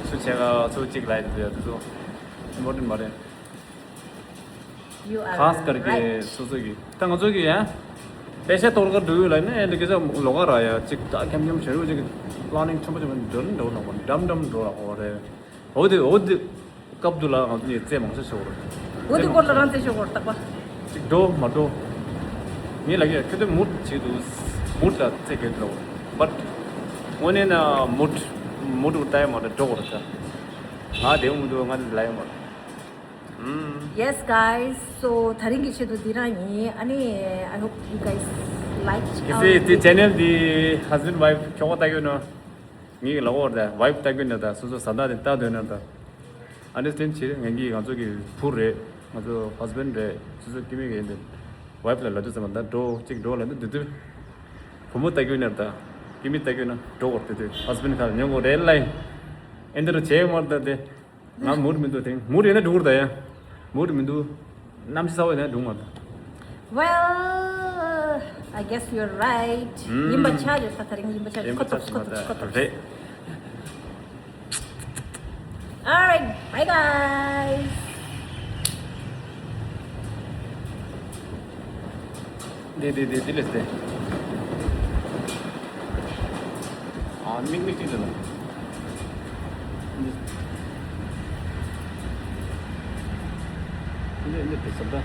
སུ་བྱས་ག་སུ་གཅིག་ལ་ཡིན་དུ་ཡ་དུ་སུ། ཨིམ་པོར་ཊེན་ཊི་མ་རེད། You are right. ཁ་སི་ཀར་གི་སོ་སོ་གི་ད་ང་ཚོ་གི་ཡ། པེ་ཤ་ཐོར་ག་འགྲོ་ཡོད་ལ་ནི་ཨེ་འདི་གི་ས་ལོ་ག་ར་ཡ་གཅིག་ད་ཁྱམ་ཁྱམ་བྱེད་རུ་གཅིག་པི་ལ་ནིང་ཆེན་པོ་ཆེན་པོ་འགྲོ་ནི་འགྲོ་ནོ་འགྲམ་འགྲམ་འགྲོ་ལ་ཨོ་རེད། འོ་དེ་འོ་དེ། སྐབས་དུ་ལ་ང་ཚོ་ནས་རྩེད་མང་ཤོས་ཤོར་བ། འོ་དེ་སྐོར་ལ་རང་རྩེད་ཤོར་བ་རྟག་པ། ཅིག་འགྲོ་མ་འགྲོ། ངས་ལ་གི་ཁྱོད་ཚོ་མུ་ཌི་བྱེད་དུ་མུ་ཌི་ལ་རྩེད་གེ་འགྲོ། བཊ། དངོས་གནས་ན་མུ་ཌི་མུ་ཌི་ལྟ་ཡ་མ་འགྲོ་འགྲོ་བར་ད། ང་བདེ་མོ་མི་འདུག་ང་ལ་ཡ་མ་འགྲོ། ཨུམ། Yes guys, so དེ་རིང་གི་ཆེད་དུ་འདི་རང་ཡིན། ཨ་ནི་I hope you guys like གལ་སྲིད་དེ་ཅེ་ནལ་འདི་ཧ་སི་བེན་ཌི་ཝའིཕ་ཁྱོ་ག་ལྟ་གི་ཡོད་ན། ངེད་ཀྱི་ལ་འོར་དང་ཝའིཕ་ལྟ་དགོས་ན་དང་སོ་སོ་བཟའ་ཟླ་དེ་ལྟ་འདོད་ན་དང་། ཨན་ཌར་སི་ཊེན་ཌི་བྱེད། ངེད་ཀྱི་ང་ཚོ་གི་བུ་རེད། ང་ཚོ་ཧ་སི་བེན་ཌི་རེད། སོ་སོ་སྐྱེ་དམན་གྱི་ཡིན་དེ། ཝའིཕ་ལ་ལབ་དུས་ཙམ་པ་ད་འགྲོ་གཅིག་འགྲོ་ལབ་ན་དུས་དུས། བུ་མོ་ལྟ་དགོས་ན་དང་། སྐྱེ་དམན་ལྟ་དགོས་ན་འགྲོ་འོར་དུས་དུས་ཧ་སི་བེན་ཌི་ཁ་ལ་ཉོ་དགོས་རེད་ལ་ཡིན། ཨེ་འདི་རུ་བྱས་མར་ད་དེ། ང་མུར་མི་འདུག་དེང་མུར་ཡིན་ན་འགྲོ་གི་རེད་ད་ཡ། མུར་མི་འདུག་གནམ་གཤིས་གསར་པ་ཡིན་ན་འགྲོ་མ་འདུག Well, I guess you're right. ཡིན་པ་ཆགས་ཡོད་ས། ད་རིང་ཡིན་པ་ཆགས་ཡོད་ཁོ་ཐོབ་ཁོ་ཐོབ་ཁོ་ཐོབ། རེད། Alright, bye guys. འདི་འདི་འདི་འདི་ལས་ཏེ། ཨ་མིག་མིག་ཅིག་འདི་ལ། འདི་འདི་འདི་འདི་ཟབ་ད།